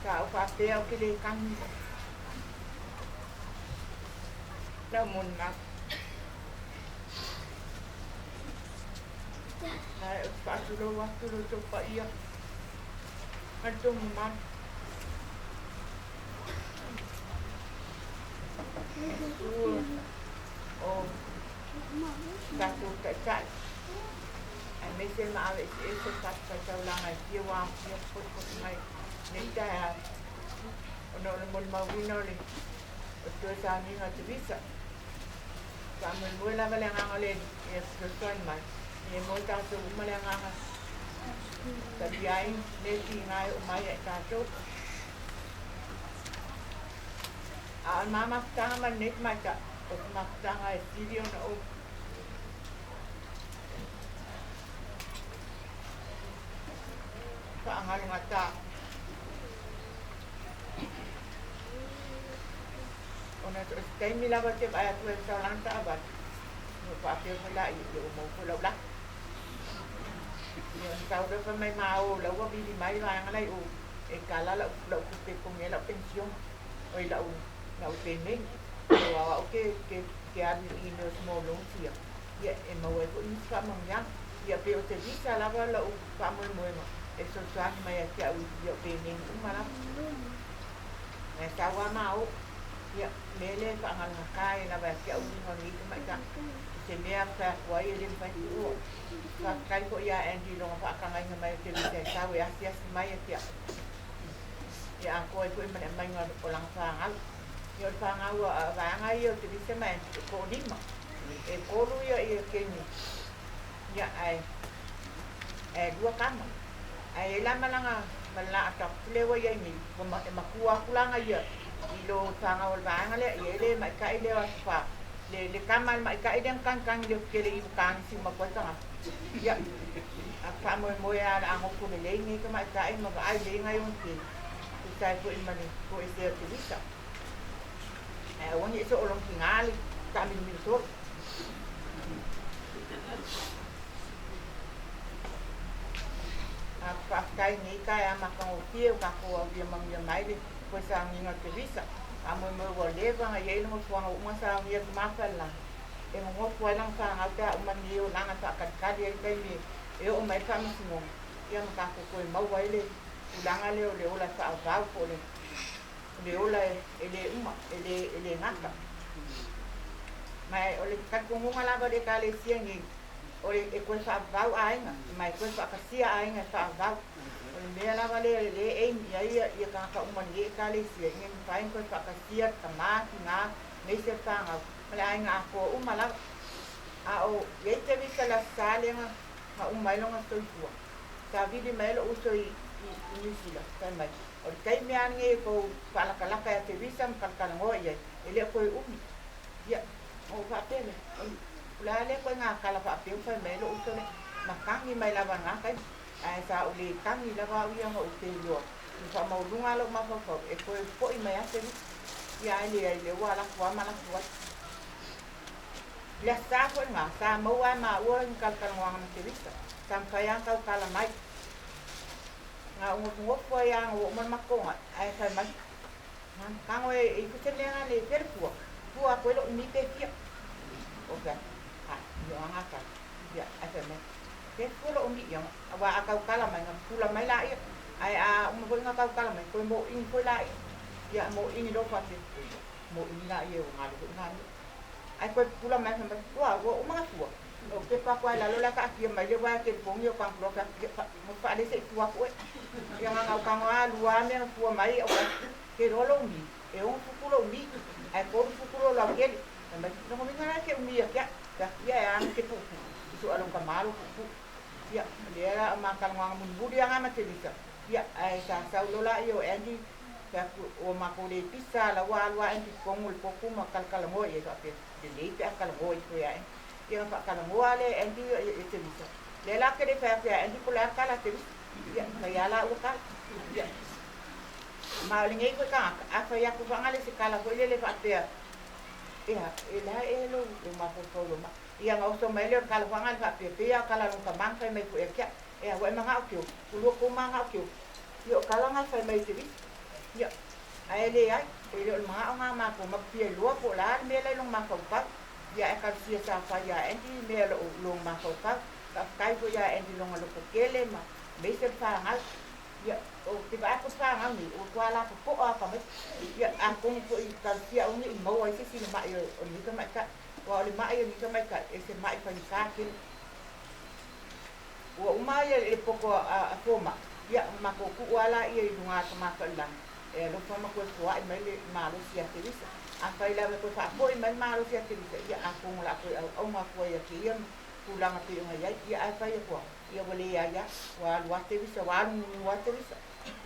Sa ou faapea ou te le tagi. Lau molimau. Ae ou te faatulou atu lo outou paia ma le tou mamalu. Susu o tatou taitai aemaise le maave eseese o fatafaitaulaga e fia ua aofia potopoto mai nei taeao ona o le molimauina o le toe sauniga o Tevisa. Faamoemoe lava le agaga o le Alii ia fesoasoani mai, ia maua tatou uma le agaga talia ai mea tiga e oo mai ia i tatou. A o le ma mafutaga ma lenei tamaitai, o se mafutaga e sili ona ou faagalugata. Ona so o se taimi lava ou te vaai atu ai i le taulaga taavale, ona ou faapea foi lea, ia ua maua foi lau laki. Ia ona sau lea fai mai ma o la ua vili mai vaega la i o e kala lau lau tupe e totogi ai lau penisione, oi lau lau pemeni. O au ke ke ke alu i mea o small loans ia, ia e maua ai foi nisi faamanuiaga. Ia pei o te visa lava lau faamoemoega e fesoasoani mai ia te au i au pemeni uma lava. Ae sau lava ma o. Ia, mea lea e faagalugata ai lava ia te au uiga o lenei tamaitai. O se mea fai atu ai e le mafai ona tuua. Faafetai foi ia Andy i lona faatagaina mai o te visa e sau e asiasi mai ia te au. Ia atoa ai foi ma le aumaiga o lana fanau. Ia o le fanau a vaega ia o Teresa ma Andy e toalima. E tolu ia teine ia ae ae lua tama. Ae i ai la ma lana ma le la adopt lea ua i ai nei, ua e matua atu la ia i lo fanau o le vaega lea, ia e le maitai lea o Aso Fa. Le le tama a le maitai lea na tagitagi leo tele i uta na siuma atu ai tagata. Ia, a faamoemoe lava o le a nofo lelei lenei tamaitai ma vaai lelei nai ona tele, tusa ai foi ma le toesea o Teresa. Ae aua ne i soologiga le taamilomilo solo. A faafetai i lenei taeao matagofie ua tatou aulia manuia mai le toe sauniga o Teresa. Faamoemoe ua leva ona i ai le nofoaga ua uma ona saunia le tama falelagi e nonofo ai lana fanau pe a uma lenei olaga e faatalitali ai le taimi e oo mai ai le faamasinoga, ia ma tatou toe maua ai le tulaga lea o le ola e faavavau po o le le ola e le uma, e le, e le gata. Ma o le talitonuga lava o le Ekalesia nei, o le e toe faavavau aiga, ma e toe faatasia aiga e faavavau. O le mea lava lea o lea e aim i ai ia tagata uma o lenei Ekalesia, ina ia mafai ona toe faatasia le tama, tina, aemaise le fanau, ma le aiga atoa uma lava. A o i ai te visa i le Aso Sa lea na uma ai lona soifua, sa vili mai ai lou uso i Niu Sila, fai mai, O le taimi lava lenei e tou faalatalata ia Teresa ma talatalanoa i ai, e le o toe umi. Ia, ona ou faapea lea, O le a lea ituaiga tala faapea ua fai mai ai lou uso lea? Na tagi mai lava i lena taimi, ae sa ou le tagi lava au ia ona ou te iloa i faamaualuga lou mafaufau e toe foi mai lava Teresa. Ia ae leai, lea ua alu atu lava ma alu atu ai. I le Aso Sa foi lena, sa maua lava e maua ni talatalanoaga ma Teresa, sa mafai lava ona tautala mai. Na ou nofonofo ai lava ina ua uma le matou ae fai mai, Tago e ifo se mea lena e fia le fua, fua atu ai lou umi pe fia. Ou fai atu, A, i o aga tala. Ia, ae fai mai, Pe fua lou umi, ia, aua a tautala mai, ona pupula mai laia, ae a uma foi ona tautala mai, toe mōʻini foi laia. Ia, mōʻini loa faapea, Oi, mōʻini laia ua galo foi na mea. Ae toe pupula mai fai mai, Ua, ua uma ona fua. Ou pepa atu lava i lalo la e taatia mai le uaea telefoni o tago loa fai atu, ia, mo faalei se i fua atu oe. Ia na ona ou tago lava lua lava mea na fua mai, ou fai atu, ke loa lou umi, e ono futu lou umi, ae tolu futu lou lautele. Fai mai, lona uiga la e te umi ia te au. Fai atu, ia e a ona e te puupuu, i so alou tama lou puupuu. Ia, lea la o ma talanoaga mulimuli lava na ma Teresa, ia, ae sa sau loa laia o Andy, fai atu, ua matou le pisa la ua alu lava Andy i totonu o le potu ma talatalanoa i ai faapea, lelei pe a talanoa ifo ia Andy. Ia ona faatalanoa lava lea e Andy ia Teresa. Lea la ou te le fai atu ia Andy po o le a le tala a Teresa. Ia, fai lava la ua tala. Ia. Ma o lenei foi tagata, a fai atu faagale se tala foi lele faapea, Ea, e la ea lou mafaufau i lou maa. Ia ona oso mai lea o le tala faagale faapea, pei lava o tala a lona tama na fai mai foi ia te au. Ea, ua e manao te o, ua lua tou manao te o. Ia o tala na e fai mai e Teresa. Ia, ae leai, e le o le manao lena o matou, matou fia iloa po o le a le mea la e i lona mafaufau. Ia ae talosia sa fai ia Andy mea o lo o lona mafaufau. Faafetai foi ia Andy i lona lototele ma aemaise le fanau. Ia, ou te vaai atu i le fanau nei, ua matua lapopoa lava tamaiti. Ia, atonu foi talosia aua ne i maua ai se isi i le mai o lenei tamaitai. Aua o le mai o lenei tamaitai, e se mai faigata tele. Ua uma le poto a fomai, ia ona matou tuu lava lea i luga o le tama faailoga e alofa ma toe foai mai le malosi ia Teresa. Afai lava e toe faafoi mai le malosi ia Teresa, ia atonu o le a toe auauna atu ai ia te ia ma tulaga pei ona i ai. Ia ae fai atu lava, ia ua leai lava, ua alu lava Teresa, ua alu mumu lava Teresa.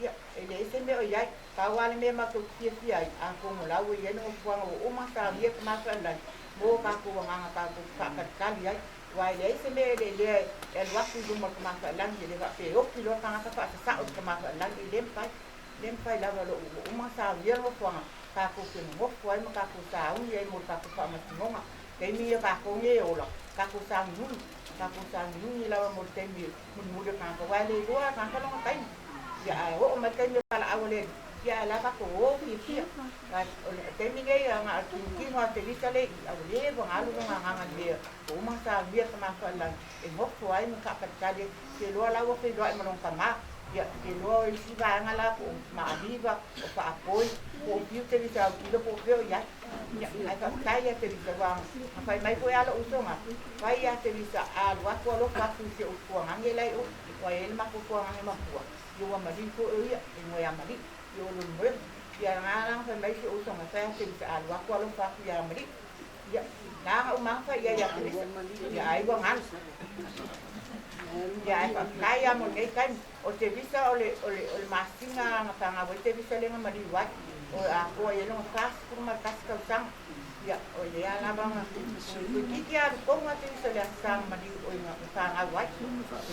Ia, e leai se mea o i ai, pau lava le mea matou te fiafia ai, atonu o la ua i ai le nofoaga ua uma ona saunia le tama faailoga mo tatou agaga tatou te faatalitali ai. Aua e leai se mea e lelea e alu atu i luma o le tama faailoga, e le faapea e ofi loa le tagata faasasao i le tama faailoga, e le mafai. Le mafai lava o lo o ua uma ona saunia le nofoaga tatou te nonofo ai ma tatou sauni ai mo le tatou faamasinoga. Taimi ia tatou nei e ola, tatou sauniuni, tatou sauniuni lava mo le taimi mulimuli o le tagata, aua e le iloa lava e le tagata lona taimi. Ia ae oo mai le taimi o le valaau a le Alii, ia ae o la e tatou o fiafia. O le taimi lenei na o le tilotilo lava o Teresa lea i i, a ua leva ona alu lona agaga i le mea ua uma ona saunia le tama faailoga e nofo ai ma faatalitali ai. Ou te iloa o la ua feiloai ma lona tama. Ia, ou te iloa o isi vaega la po o Maaliva, o Faapoi, po o fiu Teresa e autilo po o fea o i ai. Ia, ae faafetai ia Teresa aua na fai mai foi lava lou usoga, fai ia Teresa a alu atu alofa atu i si ou tuagage la i o, aua e i ai le matou tuagage makua, ia ua maliu foi o ia, e igoa ia Malii, ia o Leulumoega. Ia na ala ona fai mai si ou usoga, fai a Teresa a alu atu alofa atu ia Malii. Ia, na ona uma lava fai i ai ia Teresa, ia ai ua galo. Ia ae faafetai lava mo lenei taimi. O Teresa o le, o le, o le masina na fanau ai Teresa lea na maliu ai. O atoa i ai lona 41 tausaga. Ia, o lea lava na toeitiiti alu tonu lava Teresa i le aso sa na maliu, oi na fanau ai.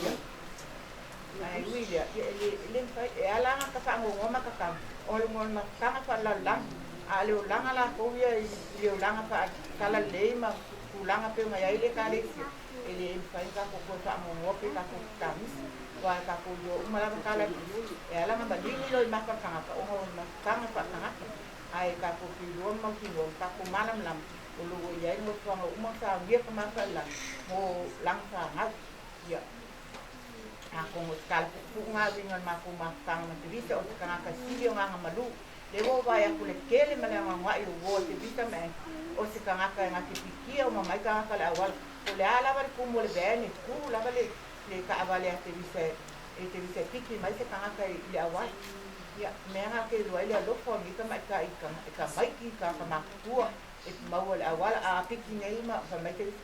Ia, ae ui i lea, ia e le, e le mafai, e ala ona ta faanoanoa ma tatau, o le mafutaga faalelalolagi, a o le olaga latou ia i le olaga faatalalelei ma tulaga pei ona i ai le Ekalesia, e le mafai ona tatou toe faanoanoa pe tatou tamisi, aua e tatou iloa uma lava tala e tusi, e ala ona maligi loa i maka o le tagata ona o le mafutaga faatagata, ae tatou te iloa ma mautinoa ma tatou malamalama o lo o ua i ai le nofoaga ua uma ona saunia le Tama Faailoga mo lana fanau. Ia, atonu o se tala puupuu lena e uiga i le matou mafutaga ma Teresa, o se tagata sili o agaga malu. Lea ua ou vaai atu le tele ma le anoanoai o uo a Teresa ma Andy, o se tagata e na te pikia uma mai tagata o le auala. Po o le a lava le tumu o le van, e tu lava le le taavale a Teresa e Teresa e piki mai se tagata i le auala. Ia, mea na te iloa ai le alofa o lenei tamaitai i tamaiti, i tagata matutua e maua i le auala. A piki nei ma fai mai Teresa,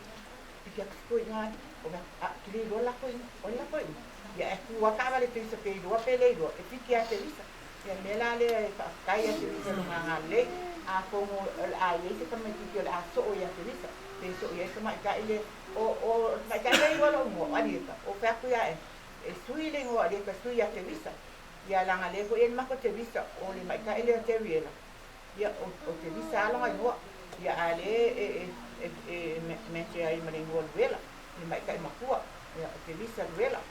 piki atu se toeaina ai, o mea, a, ou te le iloa le la toeaina, o ai le la toeaina? Ia, ae tu lava taavale Teresa pe iloa pe le iloa, e piki lava e Teresa. Ia mea la lea e faafetai ia Teresa lona agalelei, atonu o le a i ai se tamaitiiti o le a soo ia Teresa, pe soo i ai le tamaitai lea, o, o le tamaitai lea e igoa lou igoa, o Alieta, ou fai atu ia e sui le igoa o Alieta sui ia Teresa, ia leaga lea foi e i ai le matou Teresa, o le tamaitai lea o Teriela, ia o, o Teresa lava lona igoa, ia a o lea e, e, e, e match ai ma le igoa o Luela, le tamaitai matua, ia o Teresa Luela.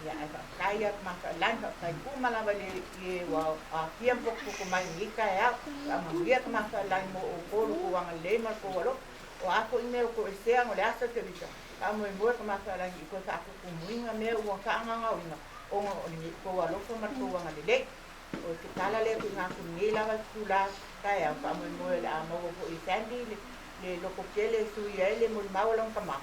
Ia ae faafetai ia Tama Faailoga, faafetai uma lava i le i e ua aafia ma potopoto mai i lenei taeao. Faamanuia Tama Faailoga mo outou lo outou agalelei ma lo outou alofa. O a foi mea ua toesea ona o le aso Teresa, faamoemoe Tama Faailoga i toe faatutumuina mea ua faagaogaoina ona o le tou alofa ma le tou agalelei. O te tala lea tuuina atu i lenei lava itula taeao, faamoemoe o le a maua foi e Sandy le loto tele e sui ai le molimau a lona tama.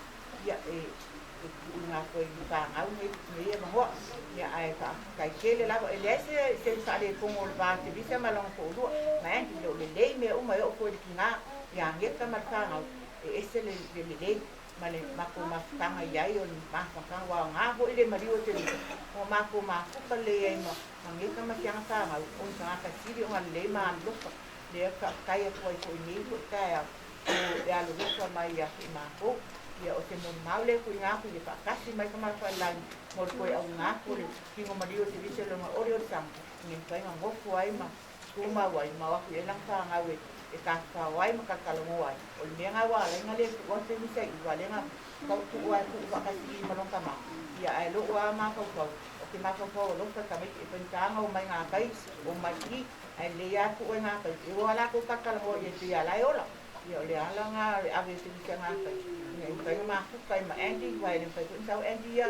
Ia, e tuuina atu ai i fanau nei avanoa. Ia, ae faafetai tele lava. E leai se faaletonu o le va o Teresa ma lona toalua, ma Andy, e le o lelei mea uma, e oo foi i le tina ia Geta ma le fanau, e ese le lelei ma le matou mafutaga i ai o le mafanafana, ua aoga foi le maliu o Teresa, ua matou mafuta lelei ai ma Geta ma si ana fanau, o ni tagata sili ona lelei ma alolofa. Lea faafetai atu ai foi i lenei foi taeao o le alolofa mai ia te i matou. Ia, o se molimau lea e tuuina atu, ia faatasi mai Tama Faailoga mo le toe auina atu o le tino maliu o se visa i lona oli o le sami, ina ia mafai ona nofo ai ma tumau ai ma o atu i ai lana fanau e tafafao ai ma talatalanoa ai. O le mea lena ua ala ai ona le tuua se visa i i, aua o lea na tau tuu lava e tuu faatasi i i ma lona tama. Ia, ae lou lava mafaufau, o te mafaufau alofa i tamaiti e faigata ona omai gakai omai i i, ae lelei lava le tuu ai gakai e o lava latou talatalanoa i ai pei lava o la e ola. Ia o le ala lena o le ave o le service a gakai ina ia mafai ona mafuta ai ma Andy aua e le mafai foi ona sau Andy ia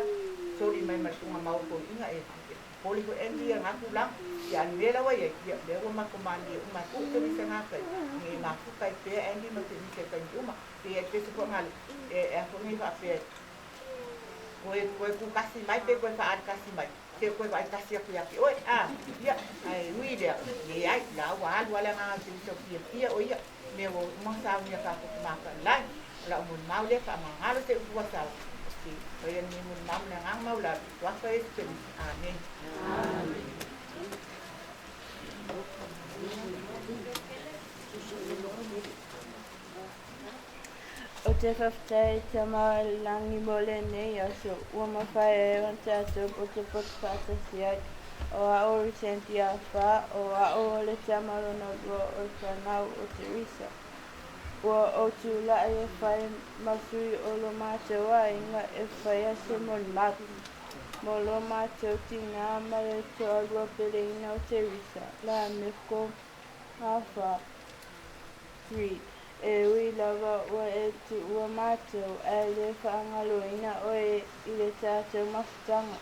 soli mai ma le tuugamau o toeaiina e popole foi Andy ia i lena tulaga. Ia a o le mea la ua i ai, ia o lea ua matou malilie uma e tuu le service a gakai ina ia mafuta ai pea Andy ma Teresa i taimi uma. Pei lava e pese foi e a foi nei faapea toe toe tutasi mai pe toe faaali mai, se toe vaai tasi atu ia te oe, a, ia, ae ui i lea, leai, la ua alu lava le agaga o Teresa ua fiafia o ia, mea ua uma ona saunia tatou tamāfailagi. O lau molimau lea, faamagalo se upu ua sau, ou te faia lenei molimau ma le agaga maualalo, i Suafa Iesu Keriso. Amene. Ou te faafetai i Tama o le Lagi mo lenei aso ua mafai ai ona tatou potopoto faatasi ai. O au o Risenti Afa, o au o le tama lona lua o le fanau o Teresa. Ua ou tulai e fai ma sui o lo matou aiga e faia se molimau mo lo matou tinā ma le toalua peleina o Teresa, Lameko Afa. 3 E ui lava ua e tuua mātou, ae le faagaloina oe i le tātou mafutaga.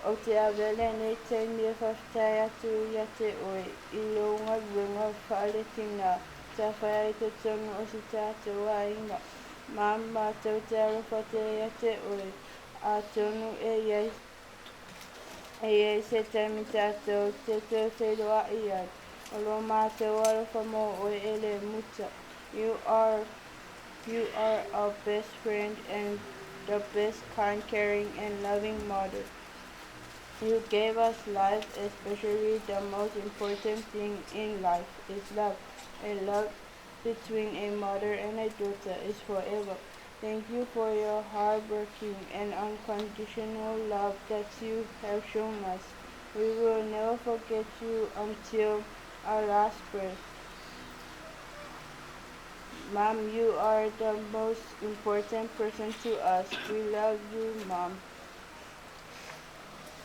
Ou te avea lenei taimi e faafetai atu ia te oe i lou galuega faaletinā sa faia i totonu o si tātou aiga. Mā mātou te alofa tele ia te oe, atonu e i ai se taimi tātou te toe feiloai ai. O lo mātou alofa mō oe e le muta. You are you are our best friend and the best kind, caring and loving mother. You gave us life, especially the most important thing in life is love. And love between a mother and a daughter is forever. Thank you for your hardworking and unconditional love that you have shown us. We will never forget you until our last breath. Mom, you are the most important person to us. We love you, Mom.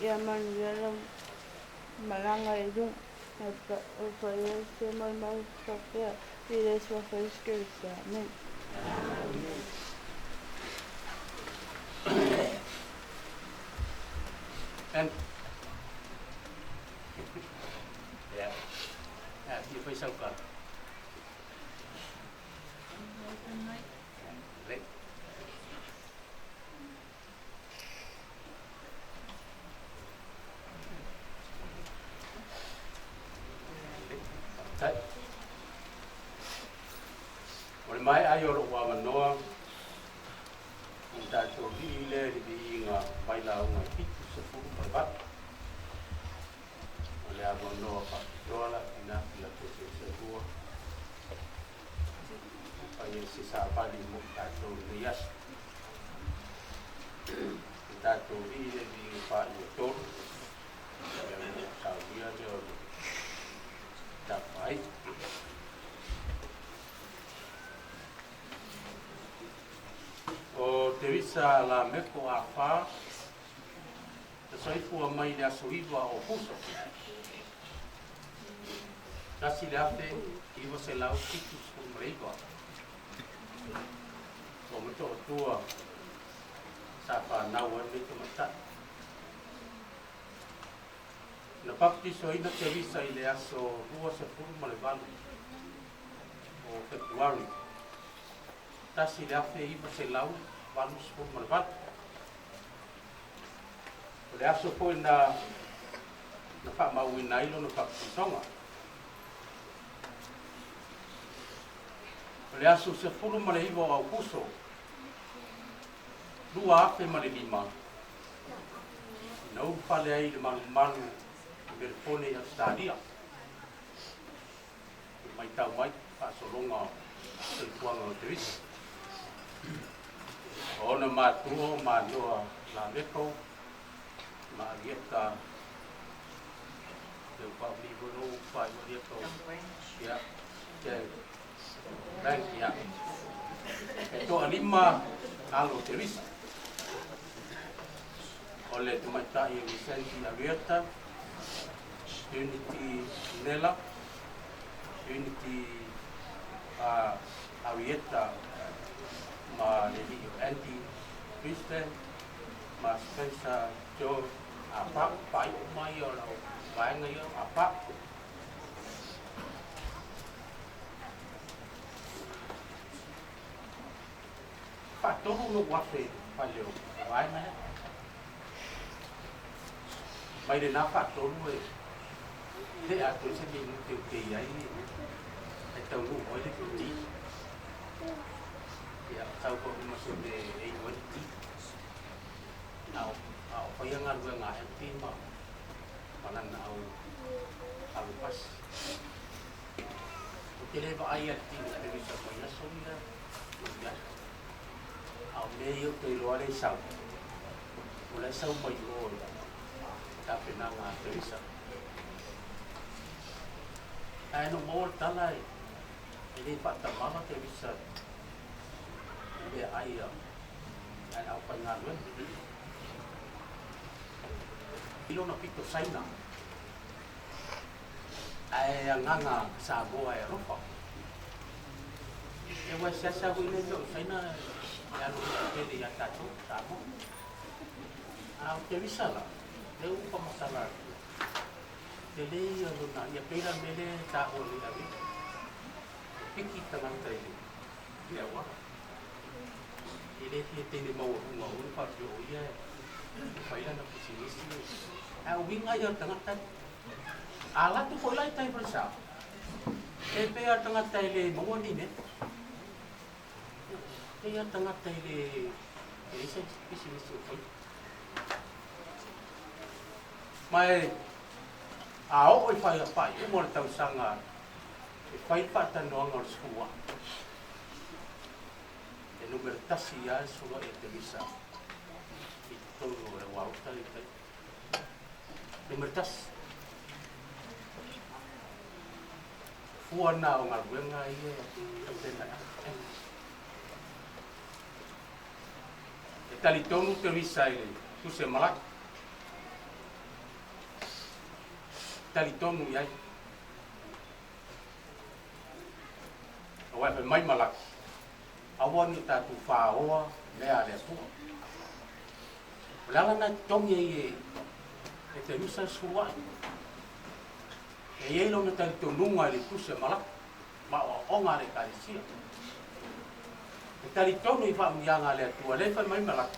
Ia manuia lau malaga i luga. E fai ai se molimau faapea i le Suafa Iesu Keriso. Amene. And yeah. Yeah, fia fai sau tala. Lelei. Faafetai. O le maea ai o lou avanoa, ona tatou lii lea i le viiga mai lauga e 78. O le avanoa faapitoa la tina ina toe seuseu e fai ai se savali mo i tatou i lenei aso. O tatou lii le viiga 23, ia ona saunia lea o le tapaai. O Teresa Lameko A4, na soifua mai i le aso 9 o Aokuso 1979, o Motootua sa fanau ai lenei tamaitai. Na baptisoina Teresa i le aso 28 o Fepuari 1988. O le aso foi na na faamauina ai lona faaputisoga. O le aso 19 o Aukuso 2005, na ulufale ai i le malumalu i Melefone i Ausetalia. I matau mai faasologa o soifuaga o Teresa. O ona matua o Manoa Lameko ma Arieta Te Upaumi foi lou faaiu Arieta o ia te Frank ia. E toalima alo o Teresa. O le tamaitai o Vicente Arieta, Unity Nela, Unity Arieta ma le alii o Andy Kristen ma Spencer Joe Apa, faaiu uma ia o lau vaega ia Apa. Faatolu lou afe fale o vaega lea. Mai lenā faatolu e le atoa se minute ou te i ai e taunuu ai le ti. Ia, sau foi ma se mea e inu ai le ti. A o, a o faia galuega a MP ma, ma lana au alu pasi. Ou te le vaai i le tino o Teresa mai aso ia ma ni aso. A o mea ia ou te iloa le sau, o la e sau mai o i tapenaga a Teresa. Ae na ou maua le tala e le faatamala Teresa i meaai a le aufaigaluega. I lona pito Saina, ae agaga Samoa e alofa. E ua seasea foi le mea o Saina e alofa tele ia tatou Samoa. A o Teresa la, lea ua faamatala atu, tele ia lona, ia pei la le mea lea e taua nei Avega, e piki tagata i le auala. E le fia teine maualuga o le faapea o ia e fai lana pisinisi. Ae o uiga ia o le tagata. A latou foi la i tai falesa, e pei lava le tagata e le maua ni mea. E pei lava le tagata e le leai se pisinisi o faia. Ma e a oo i faaiuga o le tausaga e fai le faatalanoaga o le sefulu a'a, e numera tasi lava le sulua'i a Teresa i totonu o le auaota i tai. Numera tasi. Fua na o galuega ia e tapena e. E talitonu Teresa i le tusi a Malaki. Talitonu i ai. Aua e fai mai Malaki, aua ne i tatou fāoa mea a le Atua. O le ala lena e totogi ai e Teresa le sefulu ae. E i ai lona talitonuga i le tusi a Malaki ma aoaoga a le Ekalesia. E talitonu i faamanuiaga a le Atua, lea e fai mai Malaki,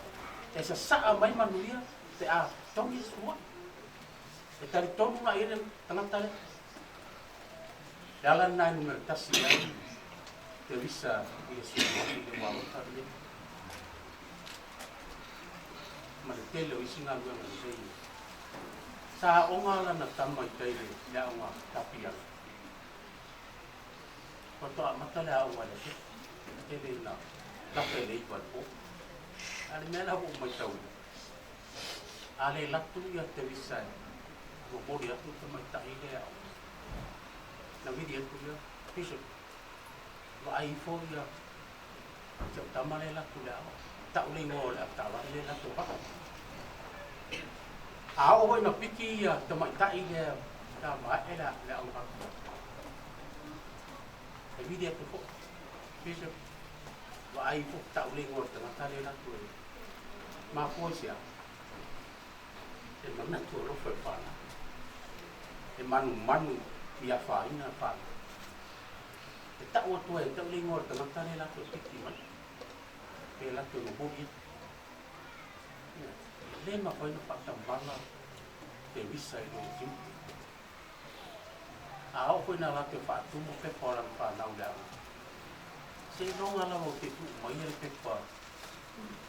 e sasaa mai manuia pe a totogi le sefulu ae. E talitonu la i ai le tagata lea. Le ala lena e numera tasi ai Teresa i le sefulu ae i le uaota lenei. Ma le tele o isi galuega lelei. Sa aoga lana tama i tai le aoga tapiala. Faatoa amata le aoga i le afiafi. Tele ina lata i le 9 i le po. A o le mea la ua ou matauina, a le latu ia Teresa e momoli atu le tamaitai lea e aoga, na vili atu ia Bishop, vaai ifo ia si au tama lea e latu i le aoga, tau le igoa o le avetaavale lea e latu avatu. A oo foi ina piki ia tamaitai lea pe a maea le aoga atu, e vili atu foi, Bishop, vaai ifo, tau le igoa o le tagata lea e latu e mafua i se a? E manatu alofa i le fanau, e manumanu i afaina le fanau. E tau atu ai e tau le igoa o le tagata lea latou e piki mai, pe latou e momoli atu. E le mafai ona faatamala te visa i lona tiute. A oo foi ina latou faatumu pepa o lana fanau i le aoga, seiloga lava ou te tuu maia le pepa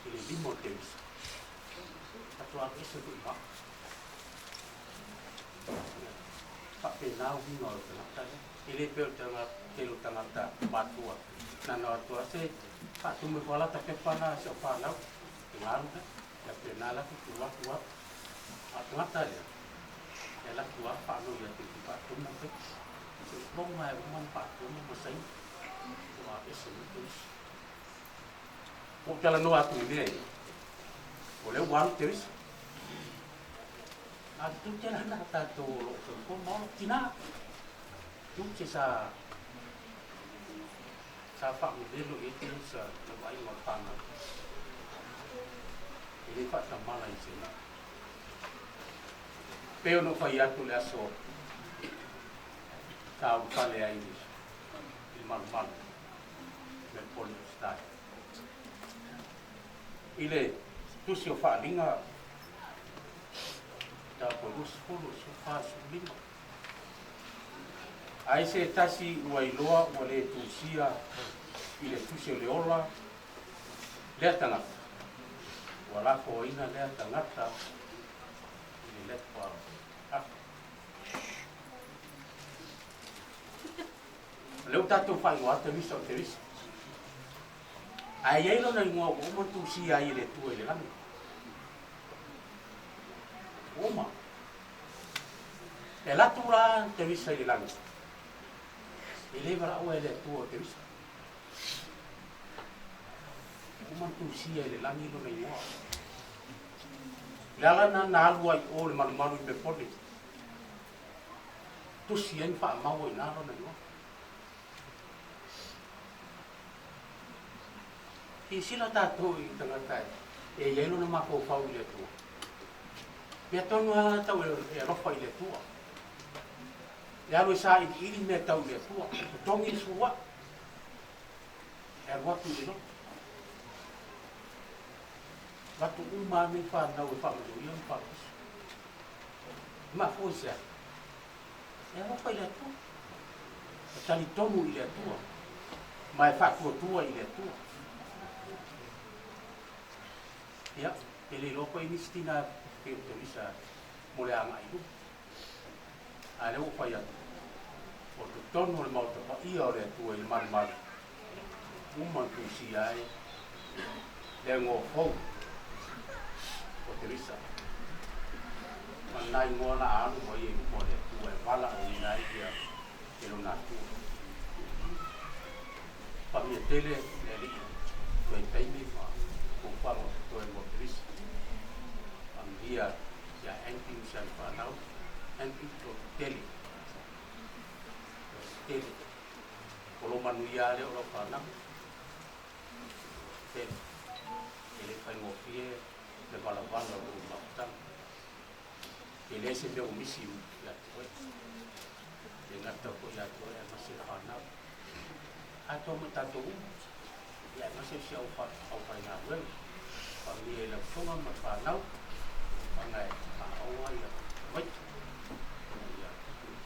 i le lima o te visa. Faatoa alu ese foi ma au. Faapena uiga o le tagata lea. E le pei o le tele o tagata matua na na o atu lava se faatumu ifo lava lata pepa na i si au fanau, e galu lea. Ia pena la tu tu atu lava. A o le tagata lea, e alu atu lava faanoi atu i te faatumu pepa. Seiloga e uma ona faatumu ma saini, faatoa ese mai te isi. Ua ou talanoa atu i mea ia, o lea ua alu te visa. A le tiute lena a tatou o lo o soifua ma ola, tina, tiute sa sa faagulelo i ai Teresa i le vaaiga o le fanau. E le faatamala i se mea. Pei ona ou fai atu i le aso sa ulufale ai i le malumalu me pole o Stai. I le tusi o Faaaliga mataupu e 20, 14, 15. Ai se tasi ua iloa ua le tusia i le tusi o le ola lea tagata, ua lafoaina lea tagata i le lepa afi. O lea ua tatou faaigoa atu Teresa o Teresa. Ae i ai lona igoa ua uma ona tusia ai e le Atua i le lagi. Ua uma. E alu atu la Teresa i le lagi, e le valaua e le Atua o Teresa. Ua uma ona tusia i le lagi lona igoa. O le ala lena na alu ai i o i le malumalu i Mepone, tusi ai ma faamau ai i ina lona igoa. Silasila tatou i tagata e i ai lona mafaufau i le Atua. Mea tonu lava tau e alofa i le Atua. E alu e sailiili mea tau i le Atua, totogi le suluai, e alu atu i le lotu. Avatu uma lava nei fanau e faamanuia ma faaupusu. E mafua i se a? E alofa i le Atua, e talitonu i le Atua, ma e faatuatua i le Atua. Ia, e le iloa po i ai nisi tina pei o Teresa mo le agai i luma. A o lea ua ou fai atu, o totonu o le Maota Paia o le Atua i le malumalu, uma ona tusia ai le igoa fou o Teresa. Ma lena igoa la a alu mai ai i luma o le Atua e valaauina ai ia e lona Atua. Faamia tele le Alii toe taimi ma fuafuaga o totoe mo Teresa. Faamanuia ia Andy ma si ana fanau. Andy, loto tele. Loto tele. O lou manuia lava lea o lau fanau. Tele. E le faigofie le valavala o lou mafutaga. E leai se mea ua misi ia te oe. E le gata foi ia te oe aemaise le fanau. Atoa ma tatou uma, ia aemaise si au aufaigaluega. Faamanuia i lau soga ma le fanau, faga e faaauau ai tamaiti ina ia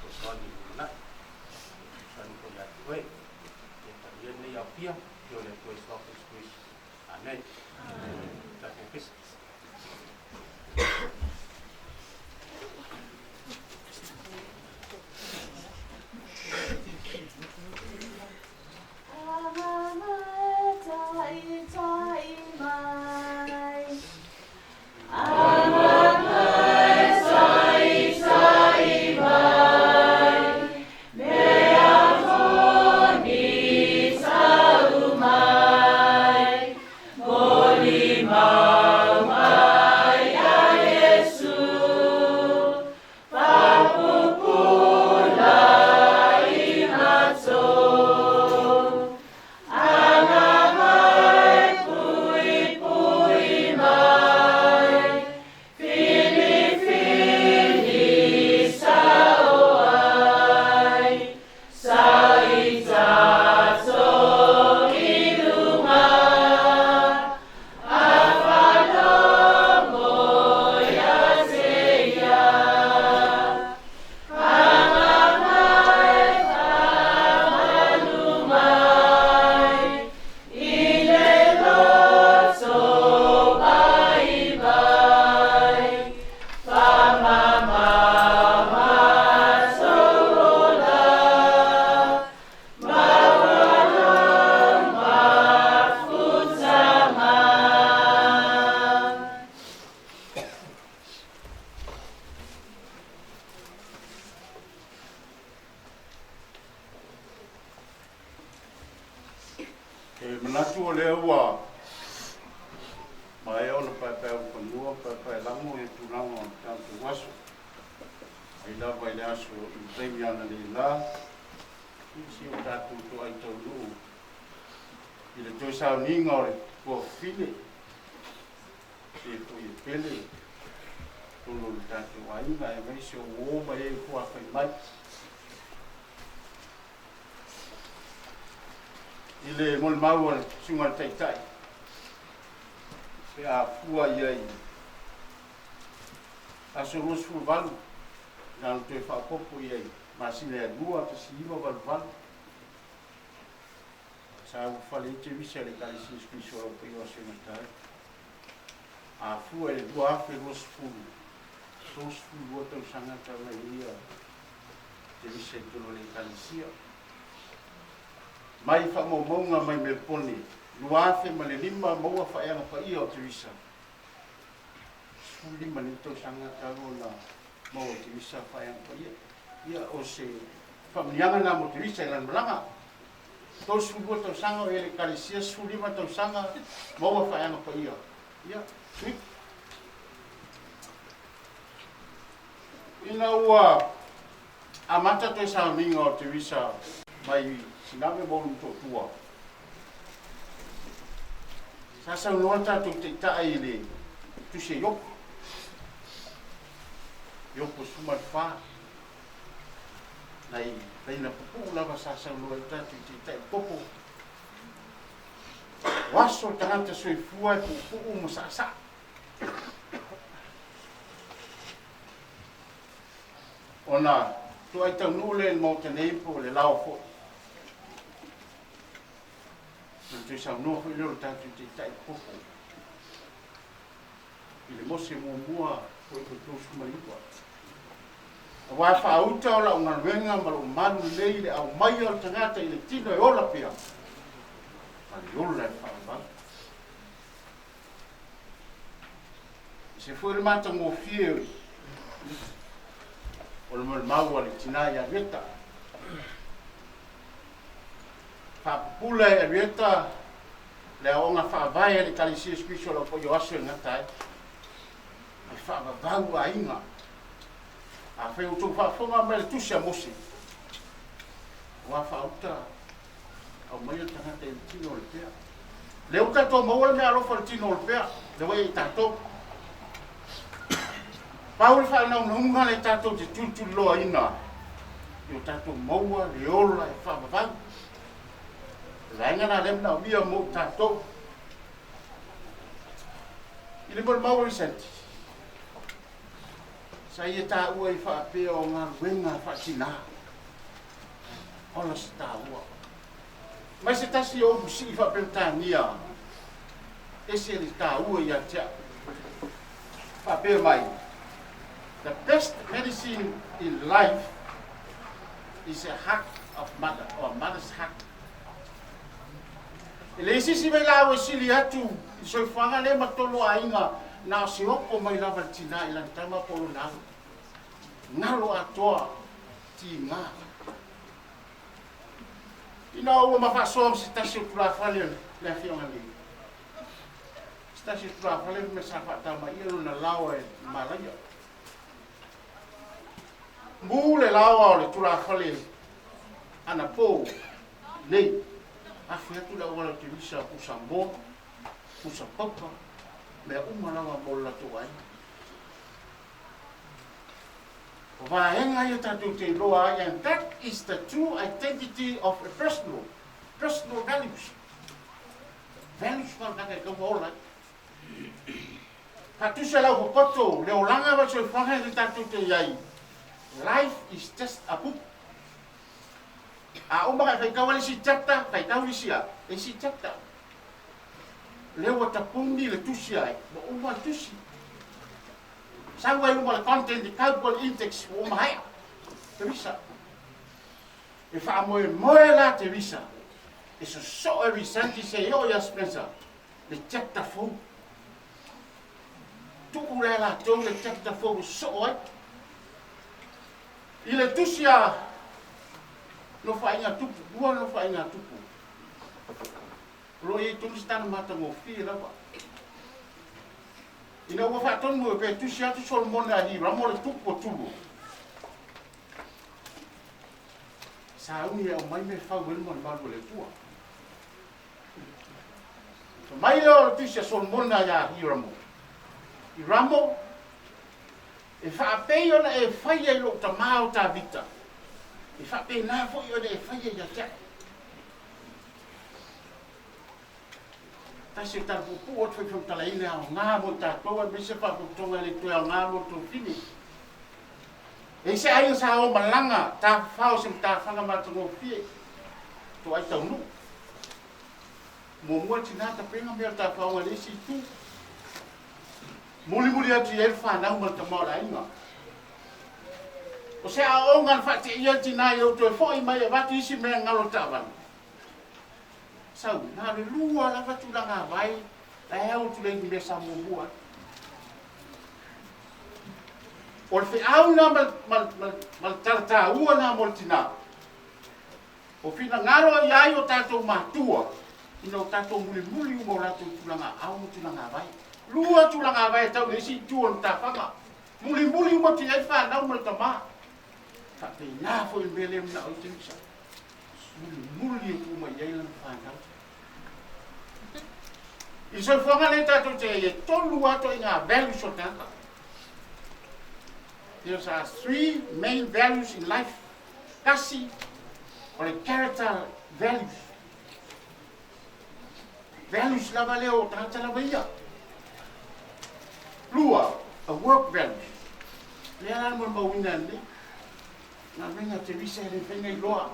fesoasoani i le lumanai. Fesoasoani foi ia te oe. Ia paia lenei aofia, i o le Atua Iesu Keriso. Amen. Tatou pese. E manatu o lea ua maea ona paepaeulufanua ma paepaelago i le tulaga o le tatou aso. Mai lava i le aso i le taimi analeila, i si o tatou toai taunuu i le toe sauniga o le tuafafine, e foi e pele totonu o le tatou aiga, aemaise o uo ma e ua tuafai mai. I le molimau a le Susuga i le Taitai, pe a fua i ai aso 28, na ona toe faaopoopo i ai masina e 2, 1988, sa ulufale ai Tevisa i le Ekalesia Iesu Keriso o lau Paia o Aso e Gata ai. A fua i le 2020, 32 tausaga talu ai ia Tevisa i totonu o le Ekalesia. Mai faamaumauga mai Melpone, 2005 maua faaeaga paia o Tevisa. 15 nei tausaga talu ona maua e Tevisa faaeaga paia. Ia, o se faamuniaga lena mo Tevisa i lana malaga. 32 tausaga o i le Ekalesia, 15 tausaga maua faaeaga paia. Ia, sweet. Ina ua amata toe sauniga o Tevisa mai Sinave ma Ulu Motootua, sa saunoa le tatou taitai i le tusi a Iopo, Iopo 14, nai laina pupuu lava sa saunoa ai le tatou taitai i topo. O aso o le tagata soifua e puupuu ma saasaa. Ona toai taunuu lea i le Maota nei po o le lao foi. Ona toe saunoa foi lea o le tatou taitai popo i le Mose muamua foi po 39. Aua faauta o lau galuega ma lou malu lelei i le aumaia o le tagata i le tino e ola pea, ma le ola e faavavau. E se foi le matagofie o le molimau a le tinā ia Arieta. Faapupula e Arieta le aoaoga faavae a le Ekalesia Iesu Keriso o lau paia o aso e gata ai. E faavavau aiga. Afai outou faafofoga mai le tusi a Mose, aua faauta aumaia le tagata i le tino o le pea. Lea ua tatou maua le meaalofa o le tino o le pea, lea ua i ai tatou. Pau le faanaunauga lea tatou te tulituliloaina, ia o tatou maua le ola e faavavau. O le vaega lena lea e manaomia mo i tatou. I le molimau o Lisati, sa ia taua ai faapea o galuega faatina. Ola se taua. Mai se tasi o upu sii faa-Peretania, ese le taua ia te au. Faapea mai, The best medicine in life is a hug of mother, or a mother's hug. E leai se isi vailaau e sili atu i le soifuaga lea ma tolu aiga na o se oko mai lava le tinā i lana tama po o lona alo. Galo atoa tiga. Ina ua ma faasoa ma se tasi o tulafale o le afioaga nei. Se tasi o tulafale me sa faatamaia lona laoa e Malaia. Mu le laoa o le tulafale anapo nei. Afe atu le auala o Teresa pusa moa, pusa pauka, mea uma lava mo le latou aiga. O vaega ia tatou te iloa ai, and that is the true identity of a personal, personal values. Values ma le tagata e tau ola ai. Faatusa lau popoto, le olaga ma le soifuaga lea tatou te i ai. Life is just a book. A uma ka faitau ai le isi chapter, faitau le isi a, le isi chapter. Lea ua tapuni le tusi ai, ua uma le tusi. Sau ai luma le content i kau po le index ua uma haea. Teresa. E faamoemoe la Teresa e sosoo e Risanti se i oo ia Spencer le chapter fou. Tuu lea latou le chapter fou e sosoo ai. I le tusi a Nofoaiga Tupu, lua Nofoaiga Tupu. O lo o i ai tonu se tala matagofie lava. Ina ua faatonu e pe tusi atu Solomona a Hiramo le tupu o Turo. Sauni e aumai mea e fau ai le malumalu a le Atua. Fai mai lea o le tusi a Solomona iā Hiramo, Hiramo, e faapei ona e faia i lou tamā o Tavita, e faapena foi ona e faia ia te au. Tasi o tala puupuu o te faifeutalaina e aoga mo i tatou aemaise faapotopotoga e le toe aoga mo le tofine. E i se aiga sa o malaga tafafao se matafaga matagofie toai taunuu. Muamua tina tapena mea o le tafaoga i le isi itu. Mulimuli atu i ai le fanau ma le tama o le aiga. O se aoaoga na faateia le tina ina ua toe foi mai e avatu isi mea galo taavale. Sau, na o le lua lava tulaga vai la e ao atu le mea sa muamua ai. O le feau na ma le tala taua na mo le tina. O finagalo i ai o tatou matua ina o tatou mulimuli uma o latou tulaga ao ma tulaga vai. Lua tulaga vai e tau le isi itu o le matafaga. Mulimuli uma atu i ai le fanau ma le tama. Faapena foi le mea lea manao ai Teresa. Mulimuli atu uma i ai lana fanau. I le soifuaga lea tatou te ai, e tolu lava ituaiga values o le tagata. There's are three main values in life. Tasi, o le character values. Values lava lea o tagata lava ia. Lua, a work values. Lea la le molimauina nei. Galuega a Teresa e le mafai ona iloa.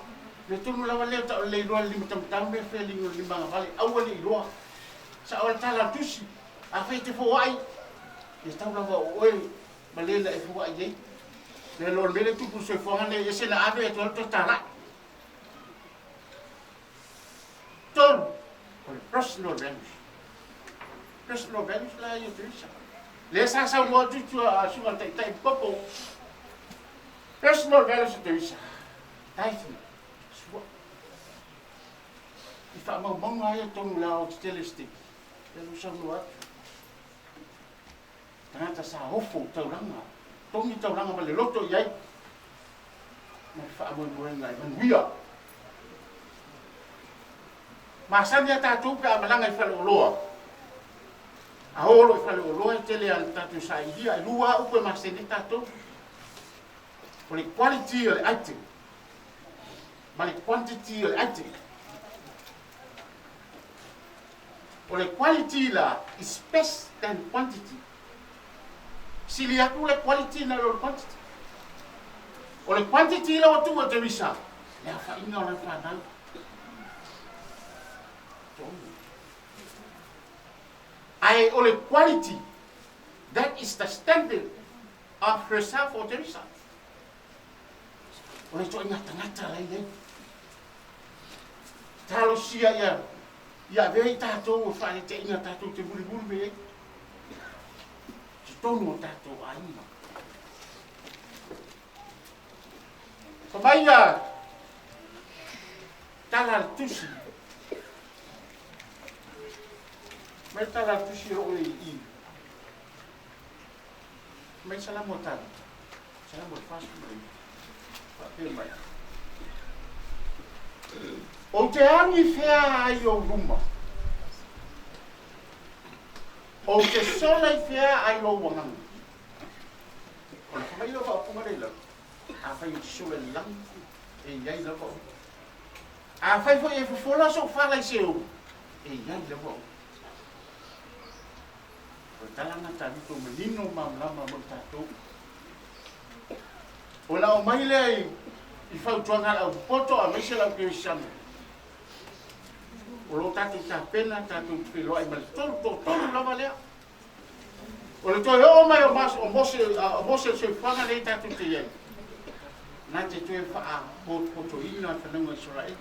Mea tonu lava lea tau le iloa le lima tamatau mea fea le lima agavale, aua le iloa. Sao le tala a le tusi, afai e te foai, e tau lava o oe ma le na e foai ai. Le lo le mea le tupu i le soifuaga nei, ese na ave e toe alu toe talai. Tolu, o le personal values. Personal values la ia Teresa. Lea sa saunoa atu i tua a susuga i le Taitai Popo. Personal values o Teresa. Tithing, sua. I faamaumauga ai tonu le ao tetele se taimi. Lea ua saunoa atu. Tagata sa ofo taulaga, togi taulaga ma le loto i ai. Ma le faamoemoega e manuia. Masani a tatou pe a malaga i faleoloa. A oo loa i faleoloa e tele lava ina tatou sailia, e lua lava upu e masani ai tatou. O le quality o le item ma le quantity o le item. O le quality la is best than quantity. Sili atu le quality na lo le quantity. O le quantity la ua tuu e Teresa, le afaina o lana fanau. Ae o le quality, that is the standard of herself or Teresa. O le ituaiga tagata la e i ai. Talosia ia, ia avea i tatou o faaletaiga tatou te mulimuli mai ai. Totonu o tatou aiga. Fa mai ia tala a le tusi. Mai tala a le tusi o i i. Mai Salamo a Tavita. Salamo e 49. Faapea mai. Ou te alu i fea ai ou luma? Ou te sola i fea ai lou agaga? Ona fai mai lea o faaupuga lea i lalo, Afai ou te sola i le lagi, e i ai lava oe. Afai foi e fofola sou fala i Seoli, e i ai lava oe. O le tala lena Tavita ua manino ma malamalama mo i tatou. Ona oo mai lea i fautuaga a le aupopoto aemaise le aukerisiano. O lo o tatou tapena, tatou te feiloai ma le tolu, toatolu lava lea. O le toe oo mai o Mose, o Mose le soifuaga lea tatou te i ai, na te toe faapotopotoina le fanauga Isaraelu.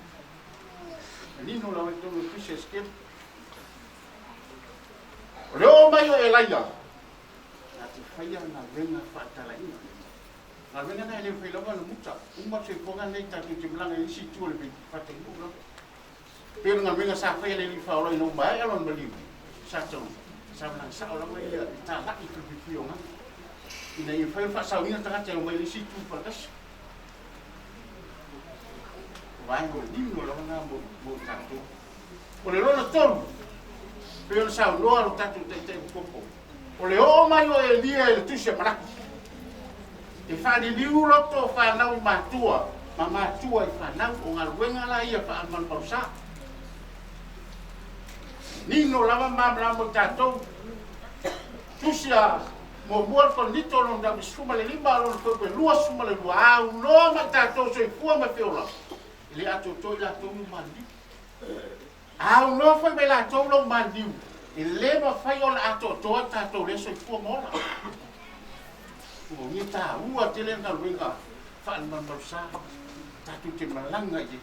Manino lava i totonu o le Tusi a Esekiele. O le oo mai o Elaia, na te faia galuega faatalaina. Galuega na e le mafai lava ona muta. Uma le soifuaga lenei tatou te malaga i isi itu o le faataunuu lava. Pei o le galuega sa faia e le Alii Faaola ina ua maea lona maliu, sa tau sa malaga sao lava ia i talai i falepuipui o gaga ina ia mafai ona faasaoina tagata e omai i le isi itu paratasi. vaega manino lava lena mo mo i tatou. O le lona tolu, pei ona saunoa lo tatou Taitai Epikopo, o le oo mai o Elia i le Tusi a Malaki, e faaliliu loto o fanau i matua ma matua i fanau, o galuega la ia faamalumalusa. Nino lava malamalama mo i tatou. Tusi a Muamua le Korinito lona 15 lona fuaiupu e 22, aunoa ma i tatou soifua ma feola, e le atoatoa i latou i maliliu. Aunoa foi ma i latou lou maliliu, e le mafai ona atoatoa i tatou lea soifua ma ola. Ua uia taua tele le galuega faamalumalusa tatou te malaga i ai.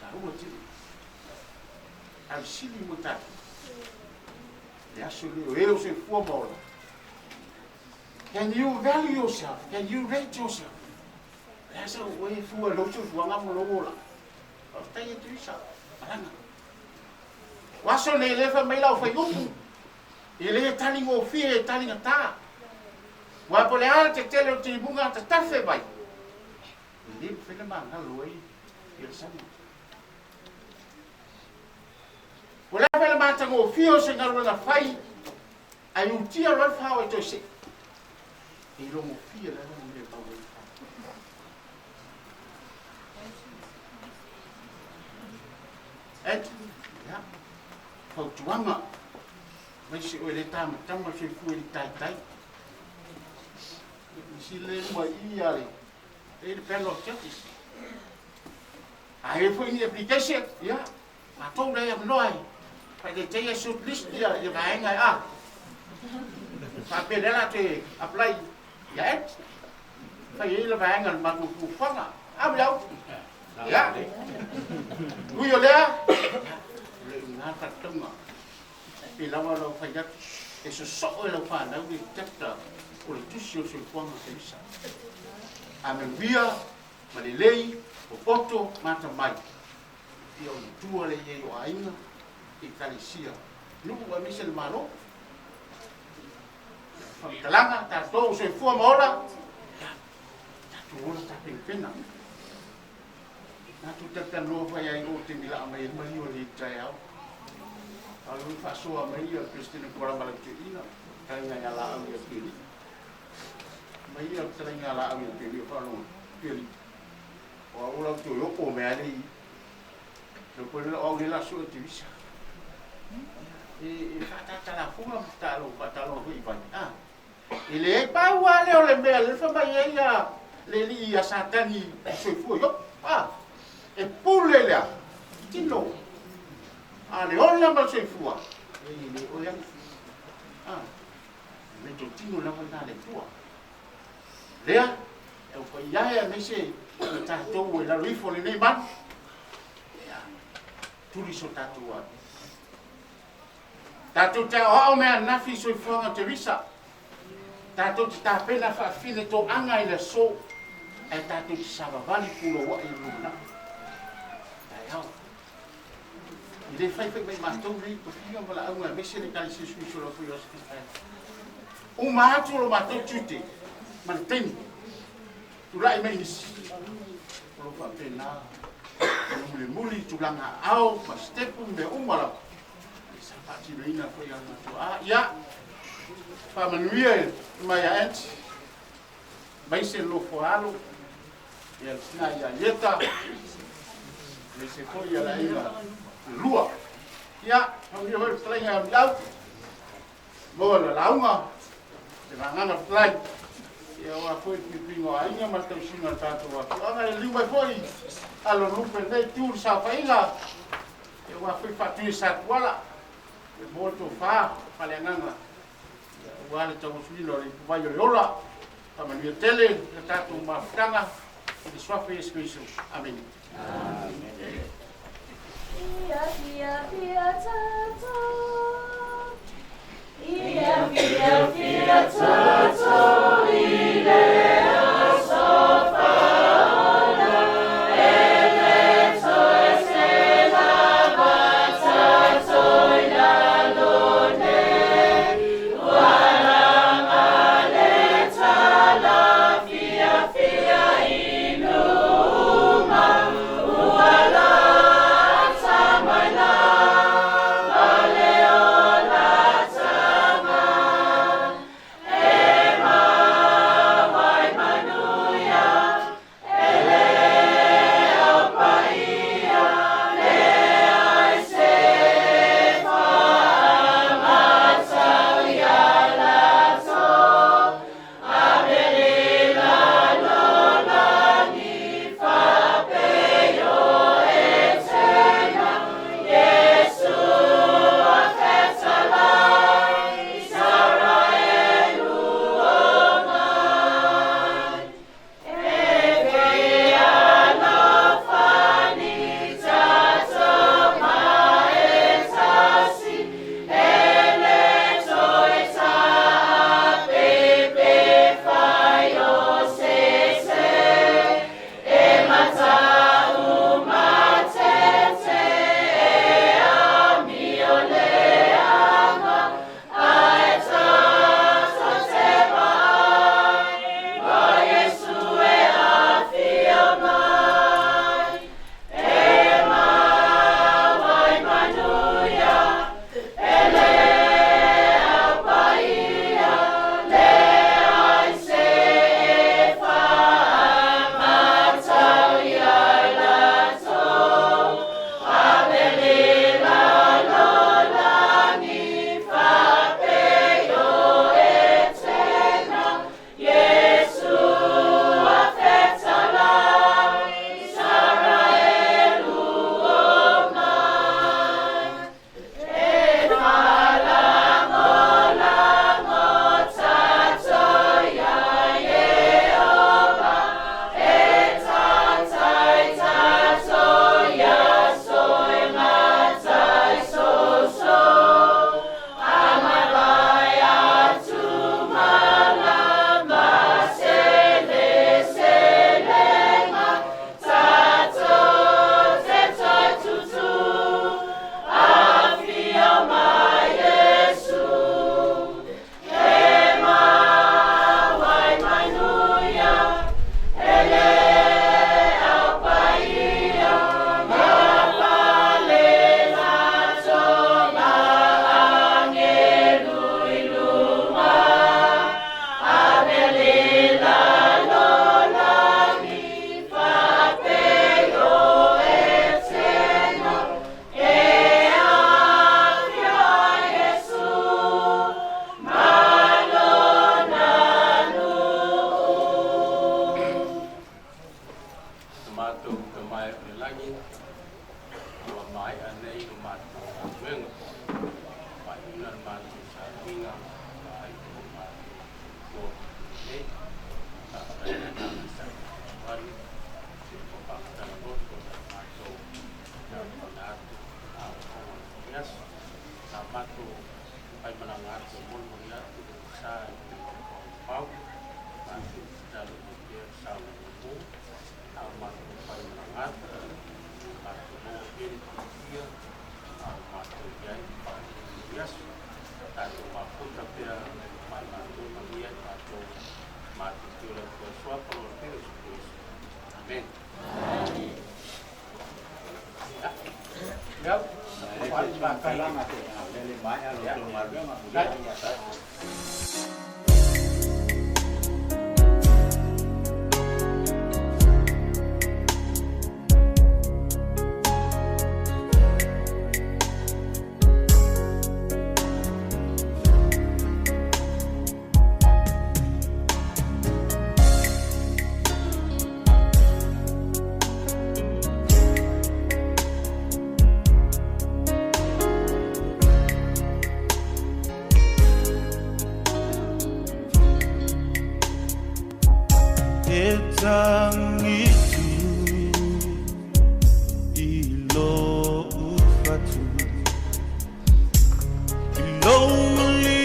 Taua tele. Ae sili mo tatou. Le aso lea o e o soifua ma ola. Can you value yourself? Can you rate yourself? Le asa o e fua lou soifuaga ma lou ola. Faafetai e Teresa. Malaga. O aso nei lea fai mai lau fai upu. E le taligofie e taligata. Ua po le a le tetele o timuga tatafe mai. E le mafai ona magalo ai ia le sami. Ua le a fai le matagofie o se galuega fai ae utia loa le fao e toe see. E logofie lava le mea e maua ai le fao. Et, ia, fautuaga, aemaise oe le tamatama soifua i le taitai. Isi le luma i i a le, e le panel of judges. A e foi ni application, ia, matou lea e avanoa e faitaitaia short list ia, ia vaega e a. Faapea lea la te apply ia et. Fai ai le vaega le matou fuafuaga. A mo iau. Ia. Ui o lea, o le uga faatauga. Pe lava lau fai atu, e sosoo e lau fanau le chapter o le tusi o le soifuaga o Teresa. A manuia ma lelei, popoto ma atamai, ia ona tua lea i ai o aiga, ekalesia, nuu aemaise le Malo. Faamatalaga, tatou soifua ma ola, ia, tatou ola tapenapena. Matou talatalanoa foi ai o taimi laa mai ai le maliu o lenei taeao. A o le faasoa mai ia le Peresetene Kola ma lau toeaina, fetalaiga ia Laau ia Pialii. Mai ia fetalaiga ia Laau ia Pialii o faalogo Pialii. O au lau toe oo mai ai le i. Lau koe o au le la sue te visa. E faatatalafoga ma tatalo faataloga foi i vai. Ah. E leai pau lava lea o le mea lea fai mai ai a le alii a Satani i soifua Iopo. A, e pule lea tino a le ola ma le soifua, e le oe ai. A, le totino lava lena a le Atua. Lea, e au paia e aemaise o tatou e lalo ifo o lenei malu, ia, tuli so tatou atu. Tatou te aoao mai ananafi i soifuaga o Teresa. Tatou te tapena faafine toaga i le aso, ae tatou te savavali puloua'i i le lumanai. Taeao. I le faifai mai matou nei tofiga ma laauga aemaise le Ekalesia Iesu Keriso o le Aso Fono. Uma atu lo matou tiute ma le taimi, tulai mai nisi o lo o faapena ona mulimuli i tulaga aao ma sitepu ma mea uma lava sa faatinoina foi a matou. A ia, faamanuia e mai a Ant, maise le nofo a alo, ia le tina ia Ieta, maise foi ia le aiga lua. Ia, faamanuia foi le fetalaiga ia Miau, maua le lauga, le vagana fetalai, ia aua foi le puipuiga o aiga ma le tausiga o le tatou afioaga. E liu mai foi alo lupe lenei itu le saofaiga, ia aua foi faatui e Satuala, e maua le tofa faaleagaga, aua le tauasuina o le ipuvai o le ola. Faamanuia tele le tatou mafutaga i le suafa o Iesu Keriso. Amene. Ia fia fia tatou. Ia fia fia tatou i le aso faola e le toe se lava tatou i lalo nei ua laga le tala fiafia i luma. Mamae o le lagi, ua maea nei lo matou galuega, faaiuina le matou sauniga faaiu o matou fono nei. Faafetai i le Agaga sa fesoasoani i le faamatala loto o le matou taumafaiga atu a aoaoga o lenei aso. Sa matou faimalaga atu e molimoli atu le sa i le pau, matou tatalo i pea le saogalemu a o matou faimalaga atu, matou maua pea le fiafia a o matou i ai i lenei aso. Tatou mafuta pea mai matou manuia i matou matou te ola atu ai suafa o le Alii Iesu Keriso. Amen. Ya. E tangitu i lo ufatu i lo mali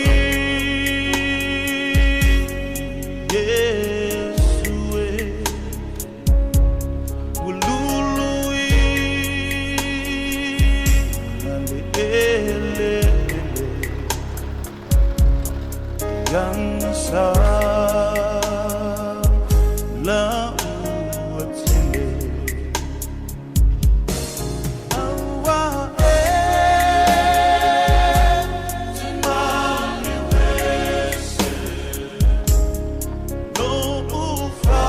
Yesu e ululu i ale ele ele yang sa la uatele awa e timani wese no ufa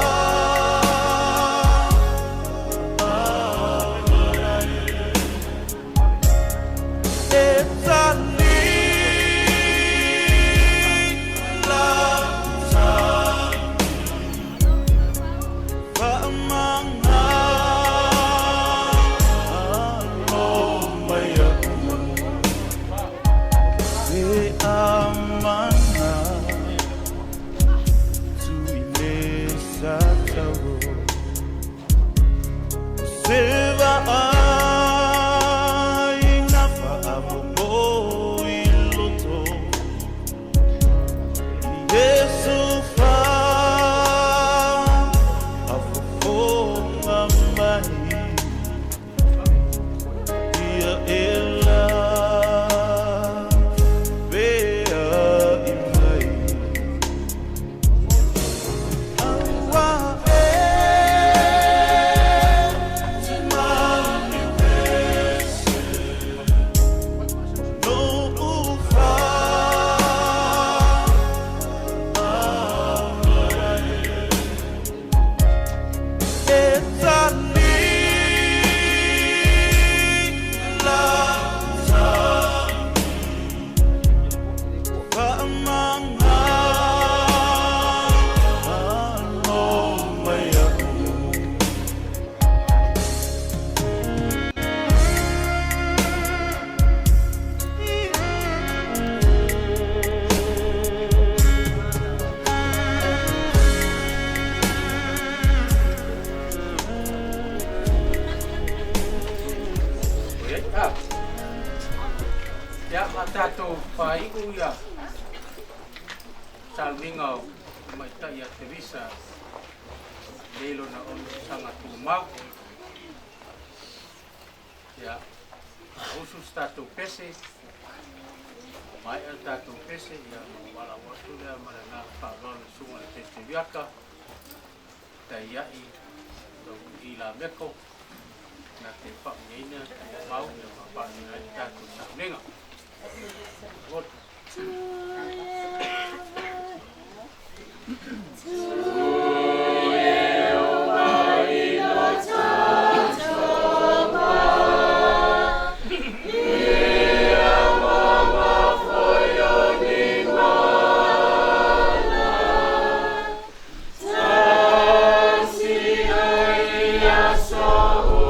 e la sa Faamanga alo mai aku e amana tu i le sa tau se va ai na faapopo i loto Yesu fa afofoga mai ia ela pea i mai aua e timani wese no ufa e tali la sa faamanga alo mai aku. Ah. Ya, a tatou faaiu ia sauniga o tamaitai a Tevisa lei lona onosaga tumau. Ia, usu se tatou pese, maea le tatou pese, ia valaau atu lea ma le agaga faaaloalo i le susuga i le Tete Viaka, taiai lau i Lameko, na te faauigaina tumau ia ma faaaluina ai le tatou sauniga. Loto. So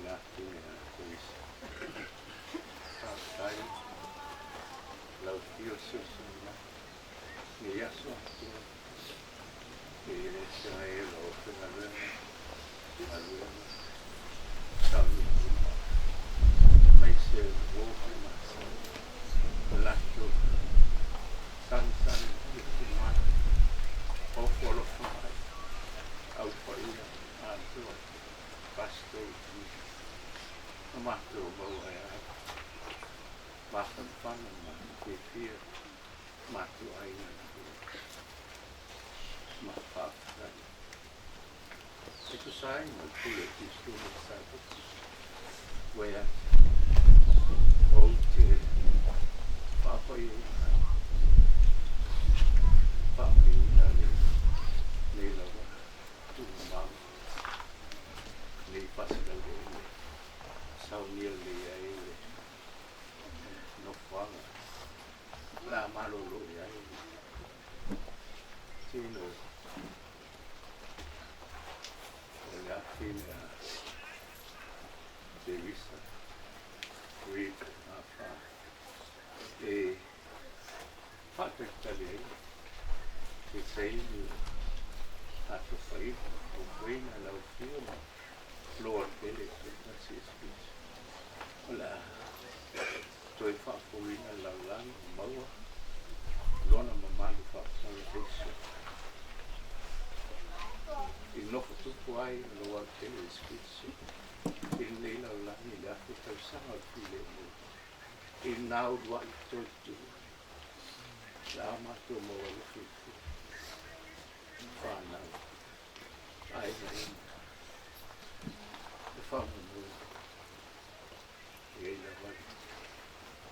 Le afine a Teresa. Faafetai lau afio siosomina nei aso atoa i le feagai ai o lau aufaigaluega, galuega, saogalemu aemaise o uo ma le masani ma latou sagisagi fiafia mai, ofo alofa mai, au paia atoa. Pastor i ma matou maua ai ai mafanafana ma fiafia matou aiga i tua ma faafetai e tusa ai ma le pule o Kristo ma Saipasi ua ia te ou te faapaiaina ai faamanuiaina lenei lava tuugamau. Nei faasilauele saunia lelei ai le nofoaga o le a malolo i ai le tino o le afine a Teresa Reid Afa e faatalitali ai se taimi o atofaina ma fuafuaina lau afio ma loa tele i se tasi o speech. O le a toe faafouina le lalolagi ma maua lona mamalu faafalaiso i nofo tupu ai o lou autele i speech i lenei lalolagi i le afe tausaga o le filemu i lena uluai toe tutu le a matou maua ai le fiafia fanau aiga uma le faamoemoe e i ai lava le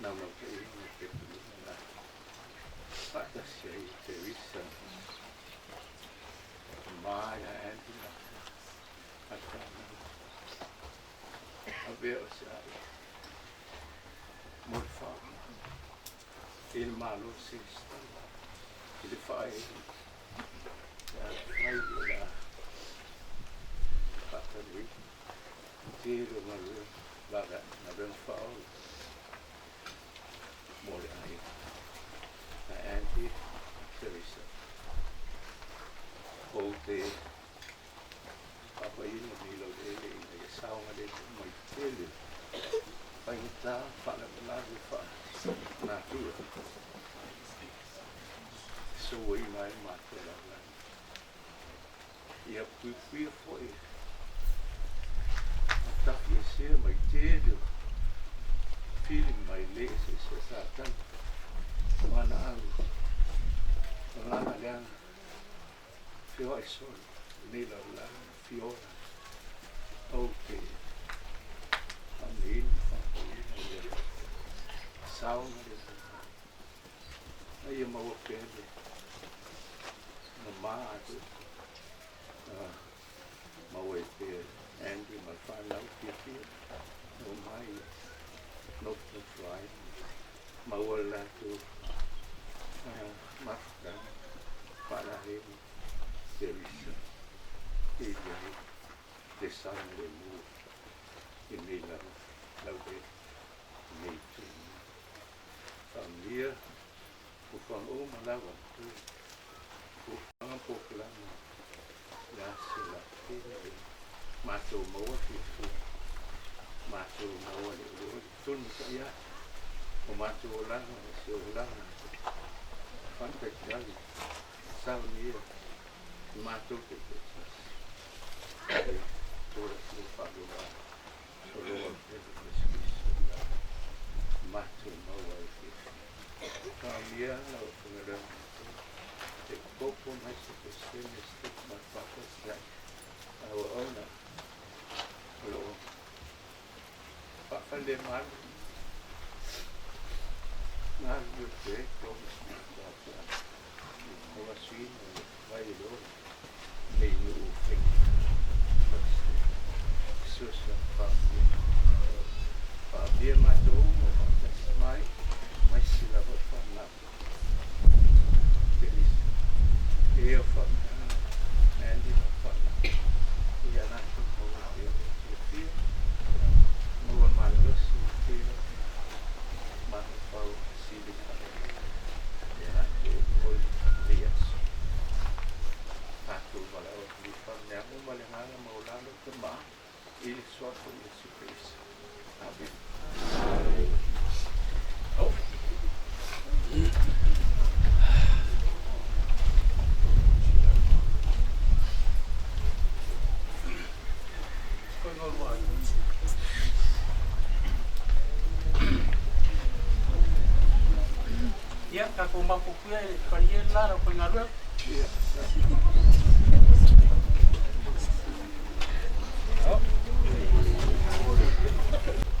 naunautaiga ma le talitonuga o le a faatasi ai e Teresa ma ia Andy ma le fanau avea o se ai mo le faaaoga i le malosi i le faaeeina pe afai o le a faatanuina tele o galuega galuega faaola mo le aiga a Andy Teresa. Ou te faapaiina nei laueleele ina ia saogalemu mai tele faigata faalavelave faalenatura e souaina ai le matou lalolagi. Ia puipuia foi ma tafiesea mai tele o feeling mai le eseese a Satani ma ana au agaga leaga feoai solo i lenei lalolagi ma fiola. Ou te faamanuiaina ma faapauina ia saogalemu mai. A ia maua pea le mama atoatoa maua ai pea Andy ma le fanau fiafia e omai e nofonofo ai maua le latou mafutaga faalalemu Teresa e i ai le saogalemu i lenei lava laulele i lenei taimi. Faamanuia fuafuaga uma lava fuafuaga ma polokalame le aso o le a tele le matou maua fiafia matou maua le olioli tonu tai atu o matou olaga o se olaga faatalitali saunia i matou taitoatasi e o le Atua faaloaloa o lo autele Iesu Keriso o le a matou maua ai le fiafia. Faamanuia lau Afioga e popo mai se Peresetene Steve ma le faafetai auauna o lo o faafalelemalu galulue pea i promise ma le tauasuina o le vai o le ola nei nuu faigata fesoasoani faamanuia faamanuia matou uma o faatasi mai aemaise lava le fanau Teresa e o faamanuiaga Andy ma fanau ia latou maua pea le fiafia I le Suafa o Iesu Keriso. Amene. Ia, tatou mapupuia i le palie le la lau faigaluega.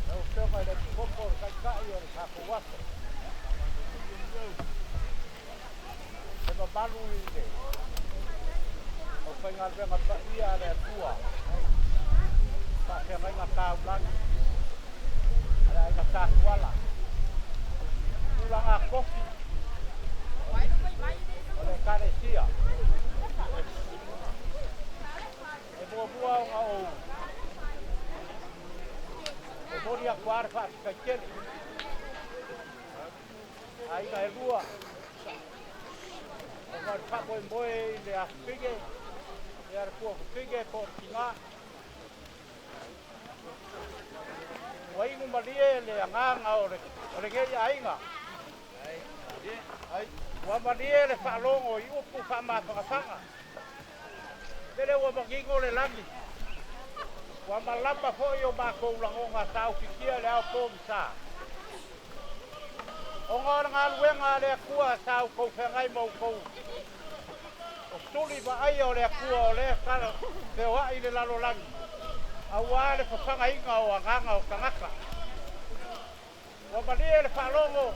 Lau Afioga i le Epikopo o le Taitai o le tatou aso, le mamalu i le aufaigaluega paia a le Atua, faafeagaiga taulagi a le Aiga Satuala, tulaga tofi o le Ekalesia. E muamua ona ou momoli atu lava le faafetai tele. Aiga e lua, ona o le faamoemoe i le afafine, ia le tuafafine po o le tina. Ua inu malie le agaga o lenei aiga. Ua malie le faalogo i upu faamafanafana. Lele ua manino le lagi. Ua malama foi o matou lagona sa ufitia i le ao pogisa. Ona o le galuega a le Atua sa outou feagai ma outou o suli vaaia o le Atua o lea e feoai i le lalolagi aua le fafagaina o agaga o tagata. Ua malie le faalogo,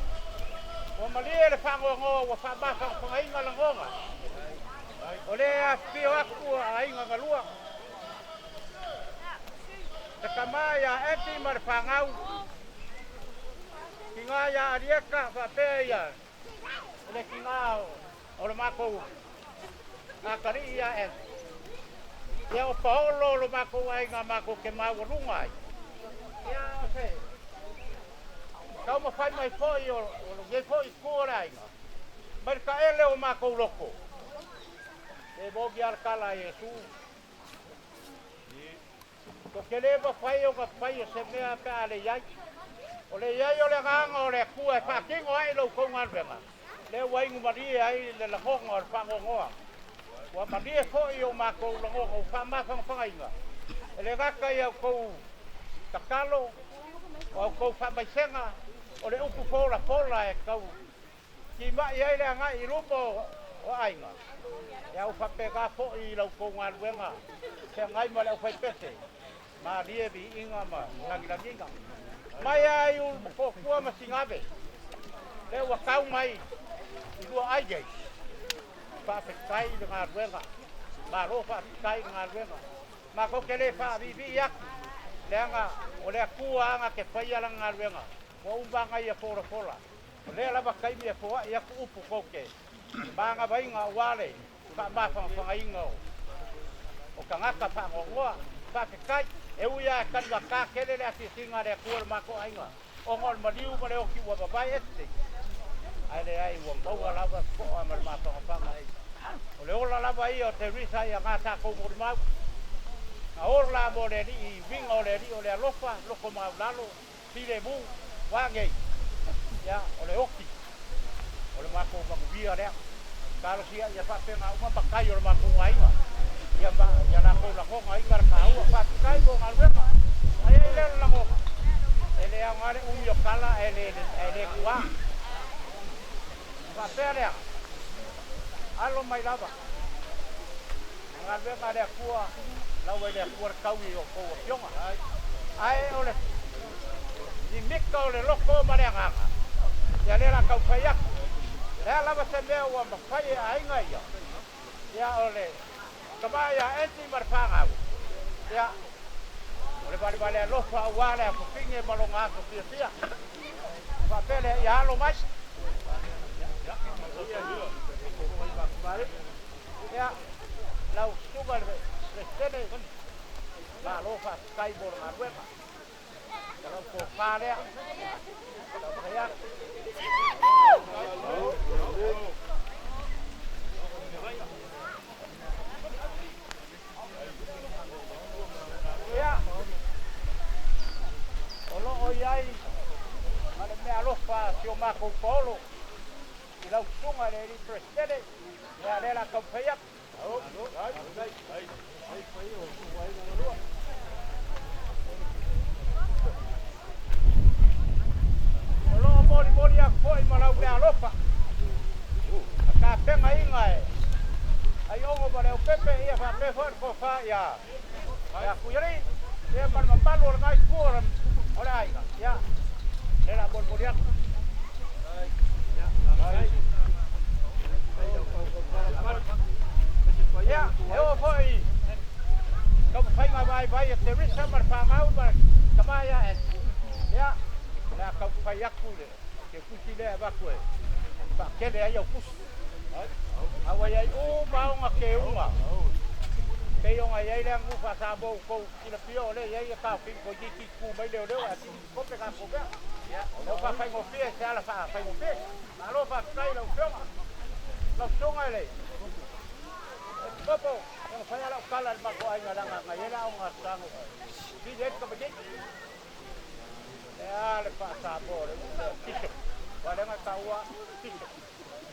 ua malie le faanoanoa, ua faamafanafanaina lagona. O lea e afifio atu a aiga na lua. Le tama ia Eti ma le fanau, tina ia Arieka faapea ia le tina o le matou atalii ia Eti. Ia o Paolo o lo matou aiga matou te maualuga ai. Ia o se taumafai mai foi o lenei foi itu o le aiga, mai le taele o matou loto. E moni lava le tala a Iesu. Tou te le mafai ona faia se mea pe a le i ai. O le i ai o le Agaga o le Atua e faatino ai lo outou galuega, lea ua inu malie ai le lagona o le faanoanoa. Ua malie foi o matou lagona ua faamafanafanaina, e le gata i a outou tatalo, o a outou faamaisega, o le upu folafola e tau timai ai le agai i luma o aiga, ia ua faapena foi i la outou galuega feagai ma le aufaipese, malie viiga ma lagilagiga. Mai lava i Ulumotootua ma Sigave, lea ua tau mai i Luaai nei, faafetai i le galuega, malo faafetai i le galuega. Matou te le faaviivii atu, leaga o le Atua lava na te faia lana galuega, ua uma ona ia folafola. O lea lava taimi e foai atu upu tou te magavaina aua le faamafanafanaina o tagata faanoanoa. Faafetai, e ui lava e taligata tele le asiasiga a le Atua i le matou aiga ona o le maliu ma le oti ua vavae ese, ae leai ua maua lava le toa ma le mafanafana. O le ola lava ia o Teresa ia gā tatou molimau. Na ola mo le Alii i uiga o le Alii o le alofa, loko maulalo, filemu, ua nei, ia, o le oti o le matou manuia lea. Talosia ia faapena uma matai o le matou aiga, ia, ia latou lagona ina le taua. Faafetai mo galuega. Ae ai lea o le lagona, e le aoga le umi o tala ae le, ae le tuā. Faapea lea, alo mai lava. Le galuega a le Atua, lau ai le Atua le taui i o outou afioga. Ae o le mimita o le loto ma le agaga, ia lea o le a taumafai atu. O le a lava se mea ua mafai e aiga ia, ia o le tama ia Andy ma le fanau, ia o le valevale alofa aua le afafine ma lona aso fiafia. Faapea lea, ia alo mai. Ia, lau susuga i le Peresetene, malo faafetai mo le galuega. O lau tofa lea. Taumafai atu. Ia, makou Paolo i lau susuga i le alii Peresetene, ia lea o le a taumafai atu. O lo o molimoli atu foi ma lau meaalofa a tapenaina e Aiogo ma Leaupepe, ia faapea foi le tofa ia Tuialii, ia ma le mamalu o lena itu o le aiga, ia lea o le a molimoli atu. Ia, e oo foi i taumafaiga vaivai a Teresa ma le fanau ma le tama ia Andrew, ia, o le a taumafai atu i le tusi lea e avatu e faatele ai au tusi. A ua i ai uma ona keuga, pei ona i ai le aganuu faa-Samoa ua outou silafia o lea e i ai taofini toeitiiti tu mai leoleo ae sili kope tatou mea. O lea ua faafaigofie se ala faafaigofie. Malo faafetai i lau Afioga. Lau Susuga i le Epikopo, e mafai lava lau tala i le matou aiga leaga na i ai le aoga tago sili ai le tamaitiiti. E a le faa-Samoa o le upu lea bishop, aua o lea na taua bishop.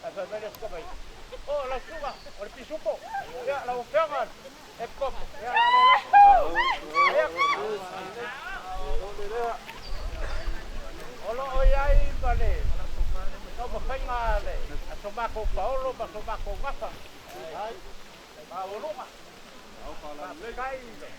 Ae fai mai le isi tamaiti, O lau susuga, o le pisupo. Ia, lau Afioga i le Epikopo, ia o le a le lava. Ia, o lo o i ai ma le taumafaiga a le a so matou paolo ma so matou gafa maualuga. Faafetai i le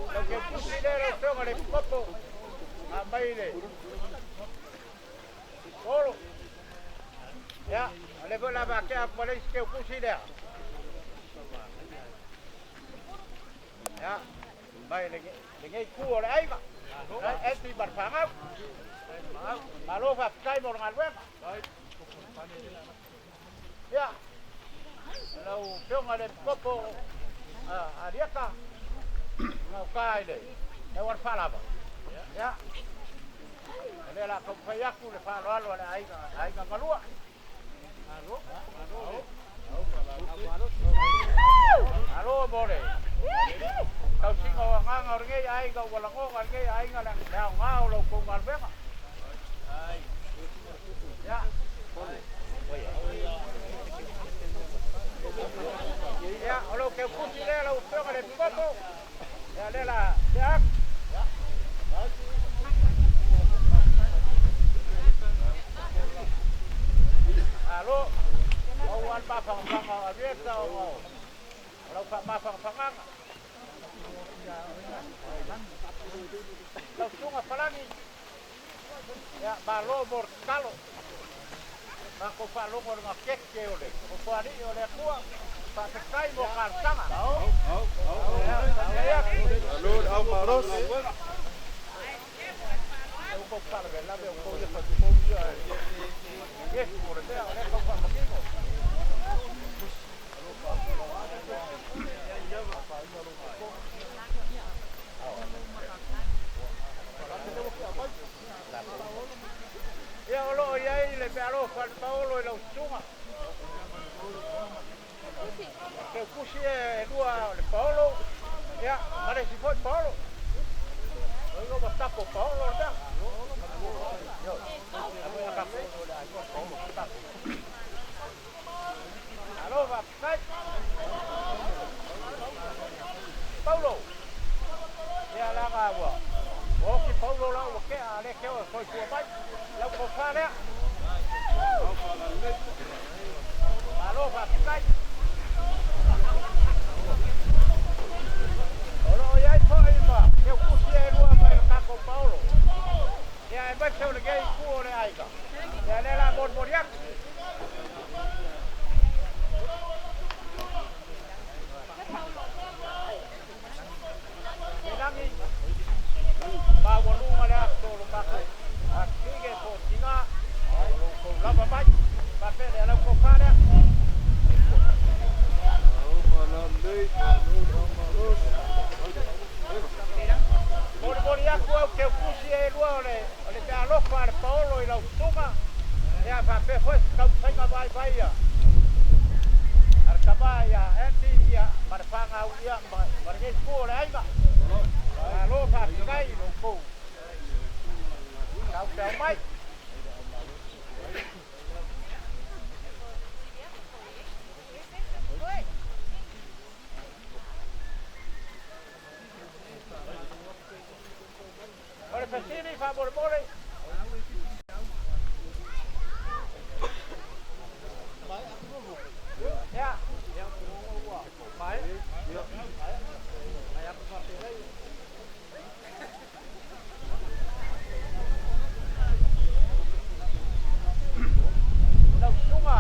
Lau ke pusi lea lau afioga i le Epikopo, a mai le Olo. Ia, o lea foi o le a vatea atu ma le isi teutusi lea. Ia, mai lenei itu o le aiga, ai Andy ma le fanau. Malo faafetai mo le galuega. Ia, lau Afioga i le Epikopo Arieta, gauta i le auala faalava. Ia, o lea o le a taumafai atu le faaaloalo a le aiga, aiga galua. Malo mo le tausiga o agaga o lenei aiga ua lagona e lenei aiga le aoga o la outou galuega. Ia. Ia, o lou teutusi lea lau Afioga i le Epikopo, ia lea la tea atu. Malo, maua le mafanafana o Arieta ona o lau faamafanafanaga. Lau Susuga Palagi, ia, malo mo le tatalo. Matou faalogo i le gakeke o le Nofoalii o le Atua. Faafetai mo talosaga. Ia, faafetai atu. Aua tou te faalavelave outou ia fai ia e gefu o le mea o lea e tau faamanino. Ia o lo o i ai le meaalofa a le paolo i lau susuga. Teutusi e lua o le paolo, ia, ma le isi foi paolo. O ia ua tapo paolo le mea. Ioe. A tatou o le aiga paolo tapo. Malo faafetai. Paulo. Ia leaga ua oti Paulo la ua tea a le te o soifua mai. Lau tofa lea. Malo faafetai. O lo o i ai foi ma teutusi e lua mai le tatou paolo. Ia aemaise o lenei itu o le aiga. Ia lea la molimoli atu. Lagi, maualuga le aso o lo matou atine po o tina. Ia faapea foi se taumafaiga vaivai ia a le tama ia Andy ia ma le fanau ia ma lenei itu o le aiga. Malo faafetai i lo outou taupeau mai. O le fesili faamolemole. Ia. Lau susuga.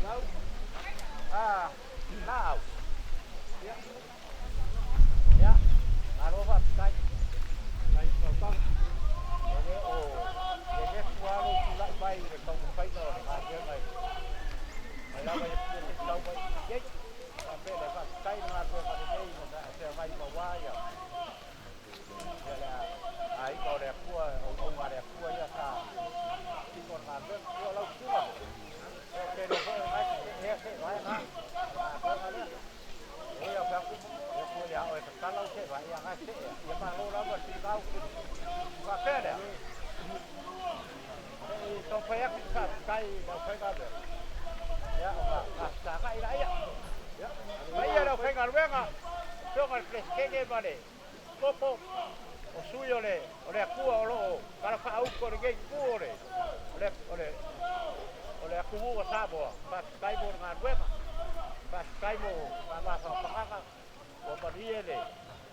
Lau. Ah, laau. Ia. Ia. Malo faafetai. Nai tausaga. E le o le fua lou tulai mai i le taumafaiga o le galuega i mai lava i Apia seia tau mai i inei. Faapea le faafetai i le galuega lelei na feagai ma ua ia ia le aiga o le Atua, auauna a le Atua ia sa tino le galuega. Ia o lau susuga, ia ou te iloa foi o lena e te se'e se'e vae na galuega lea. Oi au fai atu, ia ku ia oe tatala u se'e vae ia na e se'e. Ia malo lava le finau. Faapea lea. Se'i taumafai atu se faafetai i le aufaigaluega. Ia ona gasitagai laia. Ia, paia i le aufaigaluega, afioga i le Peresetene ma le Popo, o sui o le o le Atua o lo o talafaauto i lenei itu o le o le o le o le atunuu o Samoa. Faafetai mo le galuega. Faafetai mo faamafanafanaga ua malie le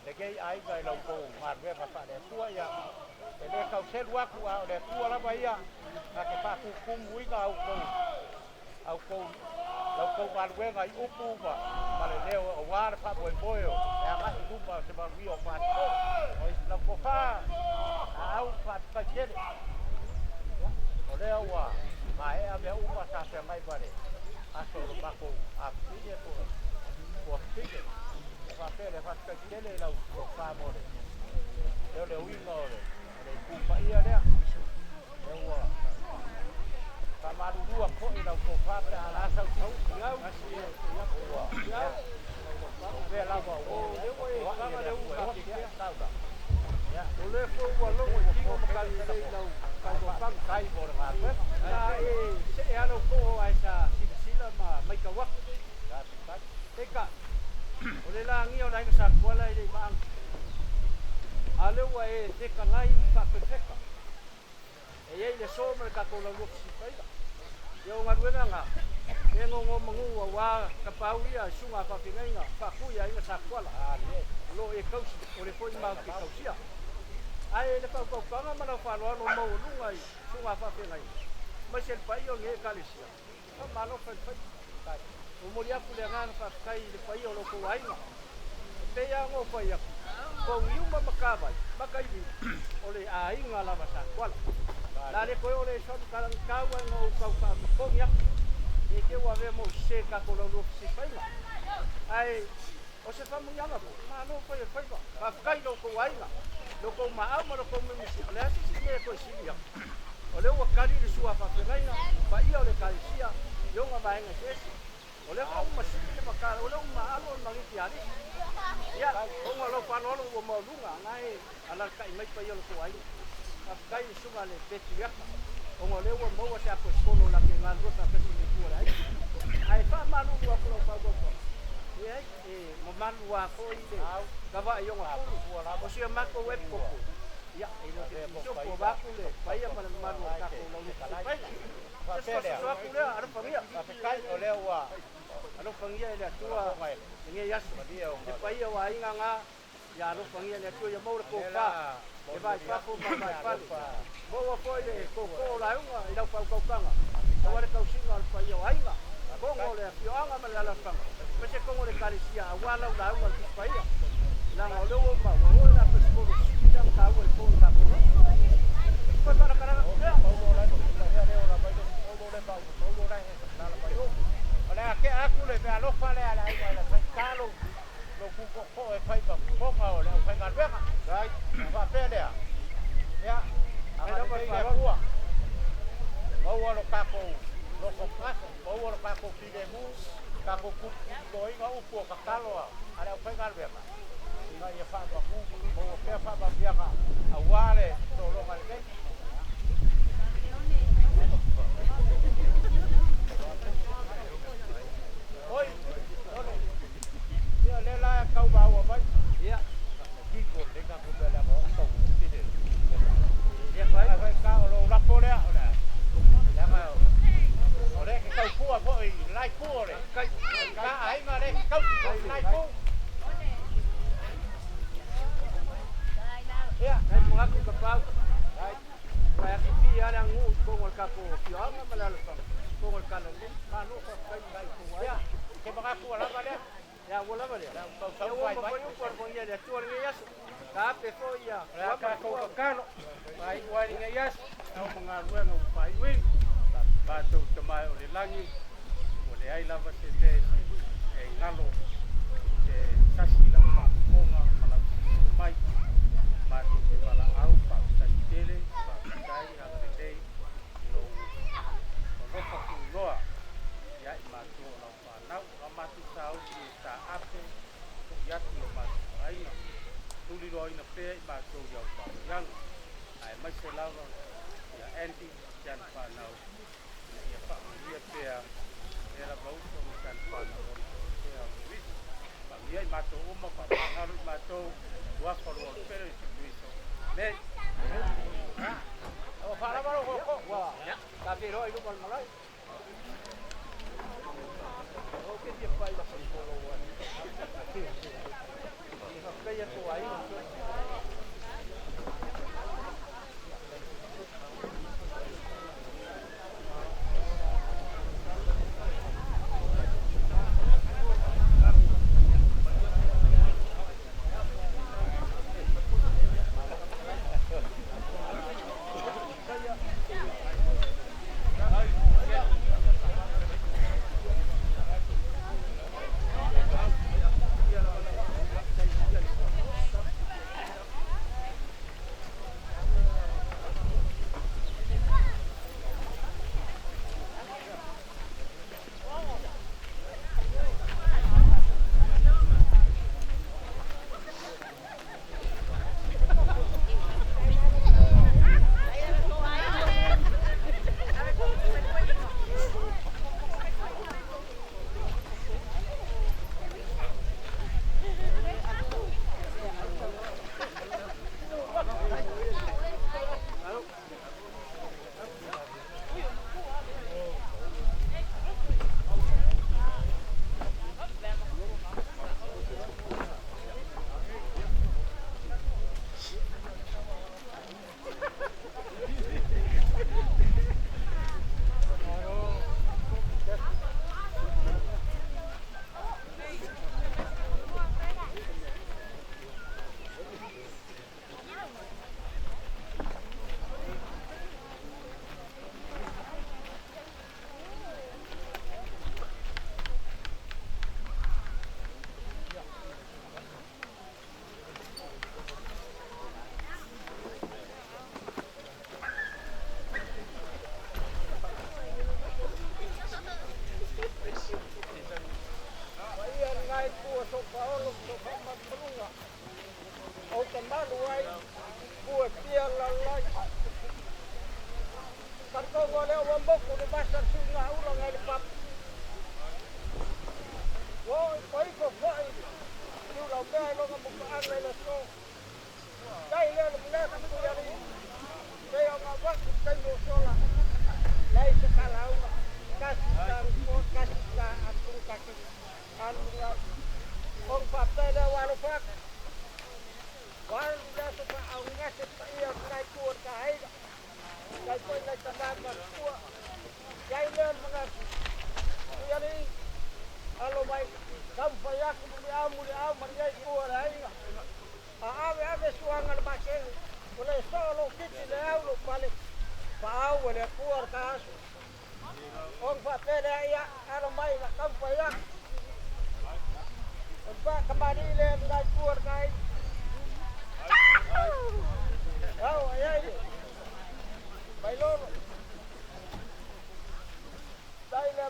lenei aiga i la outou galuega faale-Atua. Ia, e le tau selu atu, a o le Atua lava ia na te faatutumuina a outou a outou la outou galuega i upu ma le leo aua le faamoemoe o le agai i luma o se manuia o Fasitoouta. Lau tofa Aau, faafetai tele. O lea ua maea mea uma sa feagai ma le aso o le matou afafine po o le tuafafine. E faapea lea, faafetai tele i lau tofa mo le leoleoina o le itu paia lea. Lea ua faamalulu atu foi i lau tofa pe a la sau ua mea lava ua oai e le Atua e oti ai taulaga. O lea foi ua logo i tino ma taulelei i lau faautautaga. Faafetai mo le galuega. Sa e see lava lau too ae sa silasila ma matau atu. Peitai, o le lagia o le aiga Satuala e le i maanu. A o lea ua e fetalai ma faapefeka. E i ai le aso ma le tatou laulua fesilisifaiga. Ia o galuega na, e nonomanu aua tapaau ia i susuga a faafeagaiga faatui a aiga Satuala o lo o e tausi, o le foi matou te tausia. Ae le faautautaga ma lau faaaloalo maualuga i susuga a faafeagaiga, aemaise le paia o lenei Ekalesia, faamalo fai le faiva. Momoli atu le agaga faafetai i le paia o lo outou aiga. E pei lava ona ou fai atu, Pouniuma ma Tavai, Makaiviu, o le aiga lava Satuala. O le a le toe oo le faamatalaga taua ina ou tau faatotogi atu, ne i te i ua avea ma ou sese i tatou laulua fesifaiga. Ae o se faamanuiaga foi, malo fai o le faiva. Faafetai i lo outou aiga, lo outou maau ma lo outou mimisia. O le a se isi mea e toe sili atu? O lea ua tali le sua faafeagaiga, paia o le Ekalesia i ona vaega eseese. O lea foi ua masini le makala, o lea ua maalo le magiti a alii. Ia, ona o lau faaaloalo ua maualuga, na e alalatai mai paia o lo outou aiga. Faafetai i le susuga a le Petriaka, ona o lea ua maua se aposetolo na te galulue faatasi i le Itu o le aiga. Ae faamalulu atu lau faautautaga, leai, e mamalu lava foi le tavaai i ona pulu. O si a matou epikopo, ia, e le o se pisisopo, vaeatu le paia ma le mamalu o le tatou laulua faiga. Faapea lea. Asuasu atu lea, alofagia. Faafetai o lea ua Alofagia e le Atua lenei aso. Le paia o aiga na, ia alofagia e le Atua, ia maua le tofa, le va i fafo ma le va i fale. Maua foi le tootoo o lauga i lau faautautaga, aua le tausiga o le paia o aiga, toga o le afioaga ma le alaalafaga, aemaise toga o le Ekalesia, aua lau lauga i le Tusi Paia. Leaga o lea ua ou maua, o oe le Aposetolo sili lea ona taua i le po o le tatou lotu. Toe faalatalala atu lea. O le a tea atu le meaalofa lea a le aiga i le faitalo Lou kukoko e fai ma fofoga o le aufaigaluega. Ona faapea lea, ia, agalelei le Atua, maua lo tatou loto gase, maua lo tatou filemu, tatou tuputuputoina upu o tatalo a le aufaigaluega, ina ia faamanu ma maua pea faamanuiaga aua le sologa lelei. Oi, ole, ia lea la e tau maua mai. Ia. Kiko le tatou mea leaga o au tau tele. Ia fai. Ai foi ka o lou lafo lea, o le leaga o lea e te tautua foi i le itu o le ta aiga lea e te tausi foi i le itu. Ia. Ai manatu i Kapau. Ua e atifia lava le aganuu i totonu o le tatou afioaga ma le alafaga i totonu o le Tala Lelei. Malo faafetai i la outou Ia, aiga. se manatu ua lava lea. Ia ua lava lea. O le a ou tausau Ia ua fai uma mai. foi upu a le Pagia e le Atua i lenei aso. Taape foi ia O le a Tuama i tatou tua. tatalo, faaiu ai lenei aso, ao ma galuega ua faaiuina. Matou Tama e o le lagi, ua leai lava se mea e galo i te sasi i lau faafofoga ma lau silasila mai. Matou te valaau faafetai tele, faafetai agalelei i lou alofa tunoa ia i matou o lau fanau. O la matou sauni e taape foi atu i lo matou aiga, tuliloaina pea i matou i au faamanuiaga, aemaise lava ia Andy ma si ana fanau ina ia faamanuia pea lea lava uso ma si ana fanau ona toesea o Keriso. Faamanuia i matou uma, faamagalo i matou, ua afa lua o le Pele Iesu Keriso. Amene. Ua faalava lou tootoo. Ua tafeiloai i luma o le malae. Ou te fia pai i lou ai. Faafetai ia tou aiga.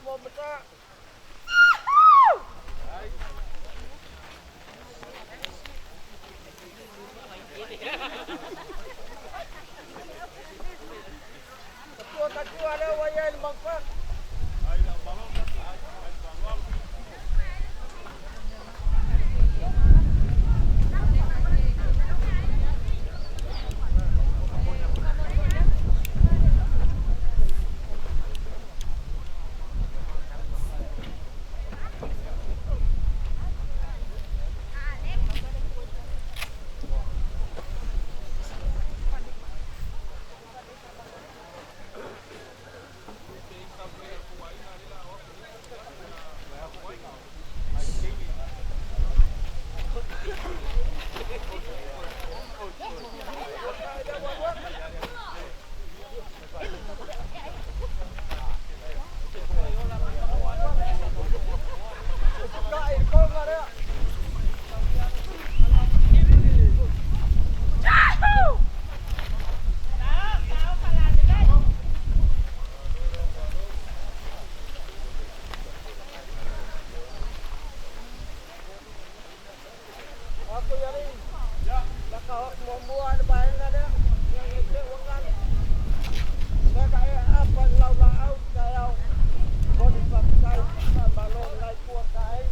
mo mata. Tua katua le wa ia le mangfa. Aku yari. Nakahok mo mo ano ba nga na? Yang ite wangan. Saka apa lau lau kaya bodi pakai balong lai puak kai.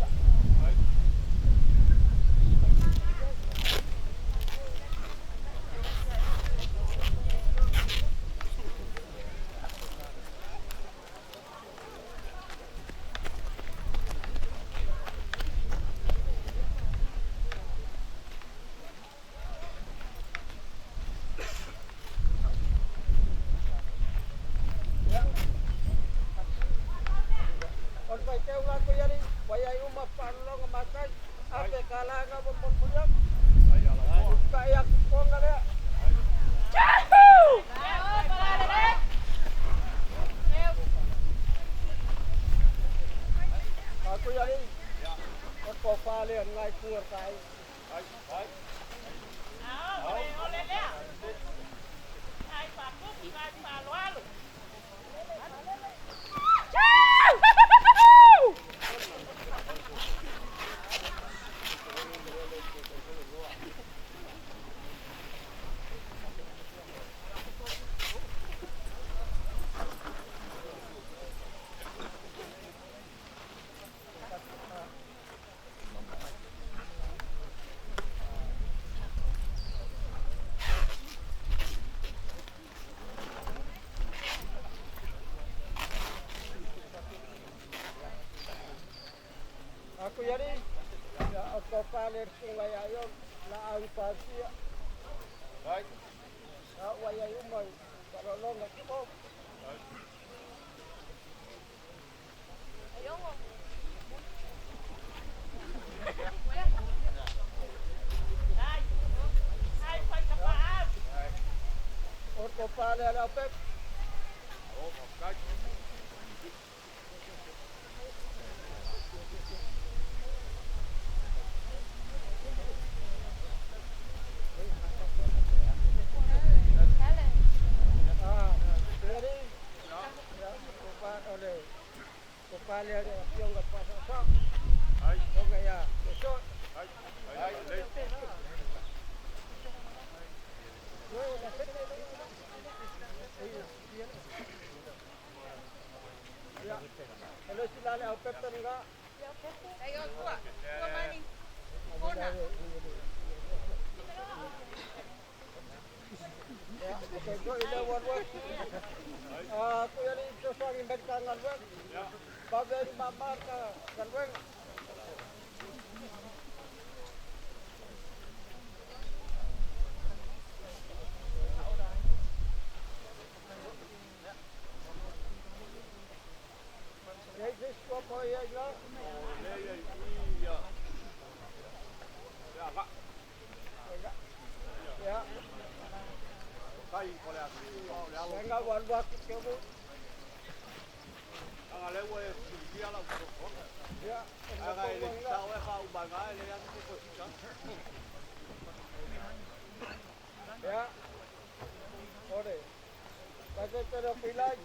On pai teu la ko yari wai uma parlong makai ape kalanga mo punya. Kaya ko nga le. Aku yari. Ko pa le ngai kuar kai. Aku yari ya ako pa le kulay ayo la au pa sia. Ai. A wai ai uma parlong ko. Orko pa le ala pep. Ah, yari. Ya ko pa ole. Ko pa le piong ka pa sa. Ai. Okay ya. So. Ai. Ai. Ya. Hello sila le au pep nga. Ayo tua. Tua mani. Kona. Ya, okay, go ila warwa. Ah, ko yari so sa ngin ka ngalwa. Babe ni mama ka ngalwa. Ya, this ko po ya ya. Ya. Nga warwa ke mo. Ya. Ya. Ore. Pagka pero pilay.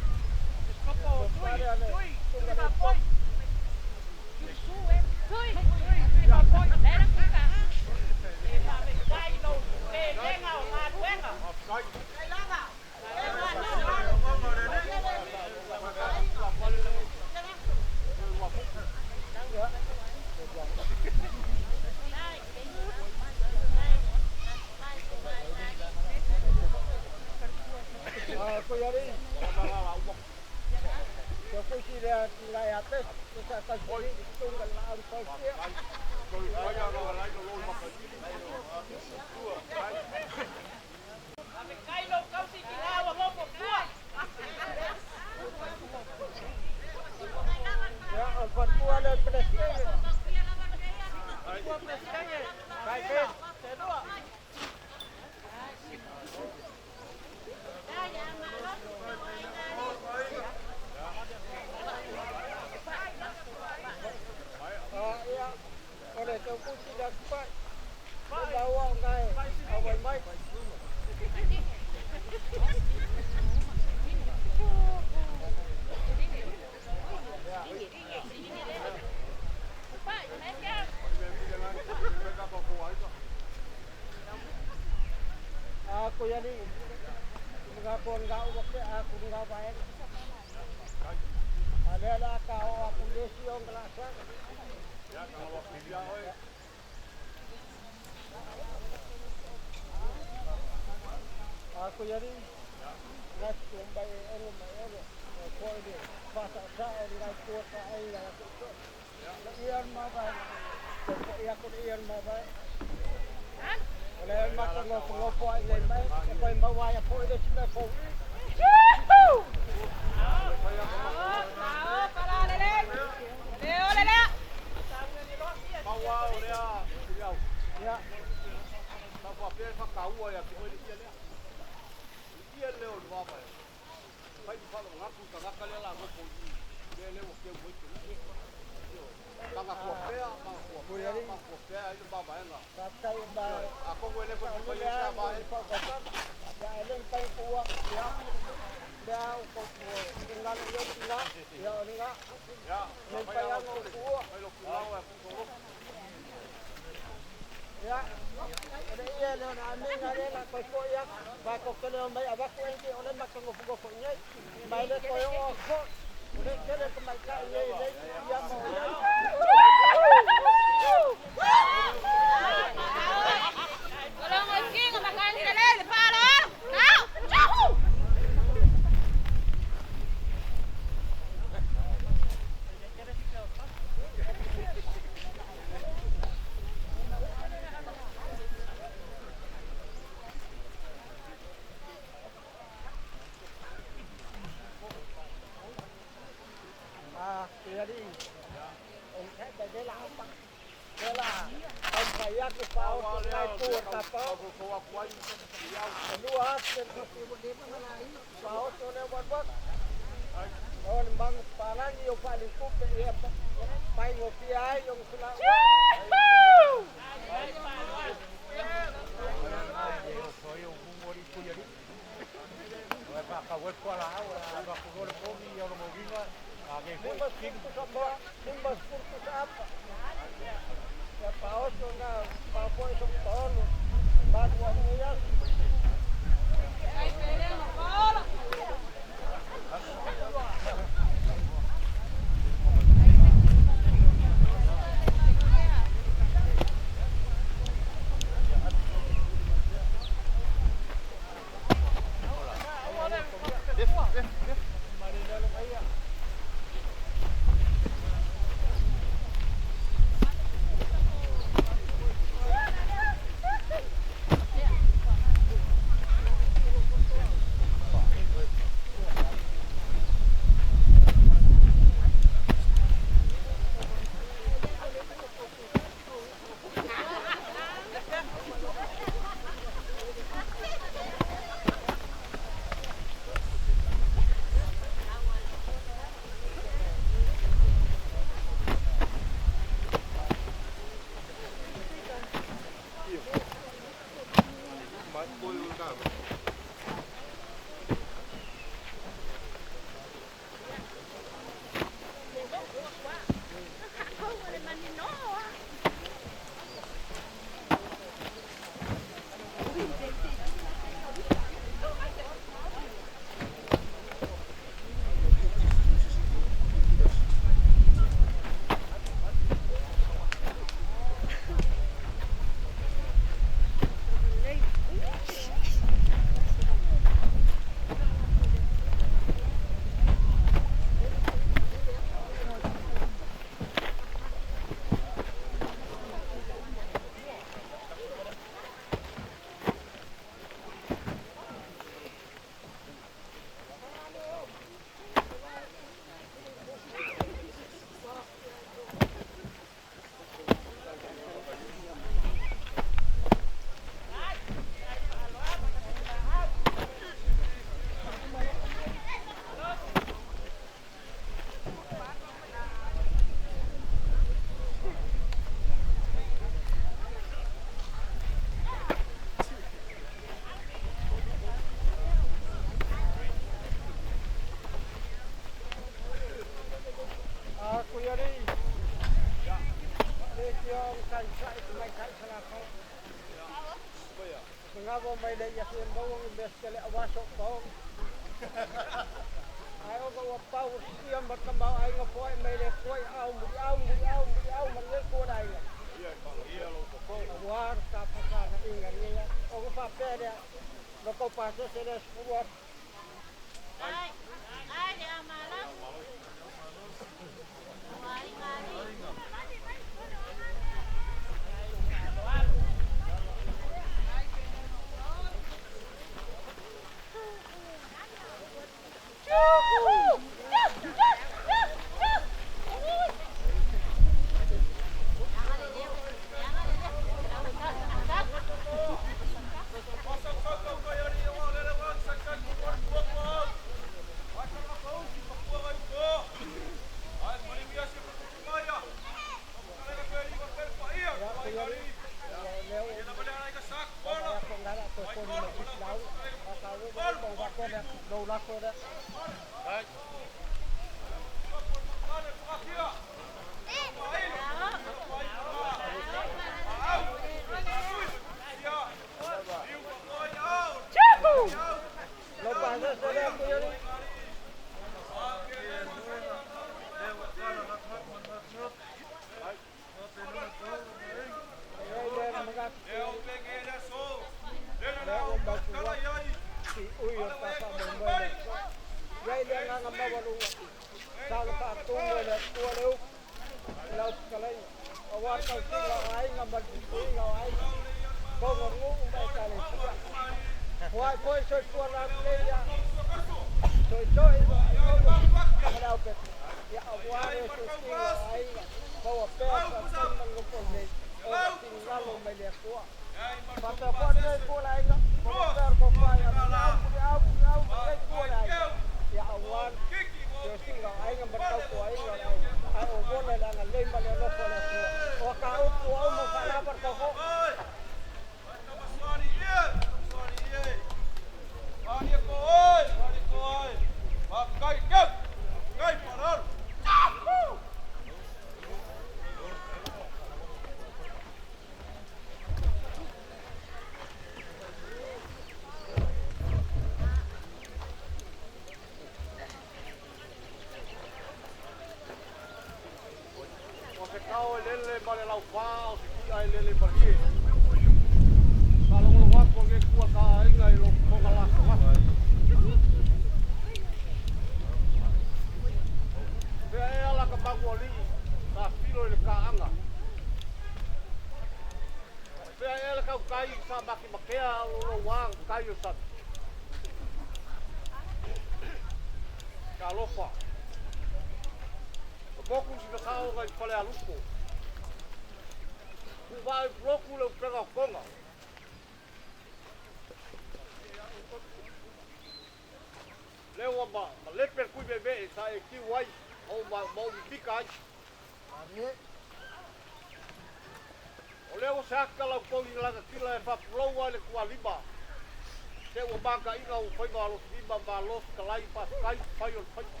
Se ua makaiga o faiga o alofilima malo fetalai faafetai fai o le faiva.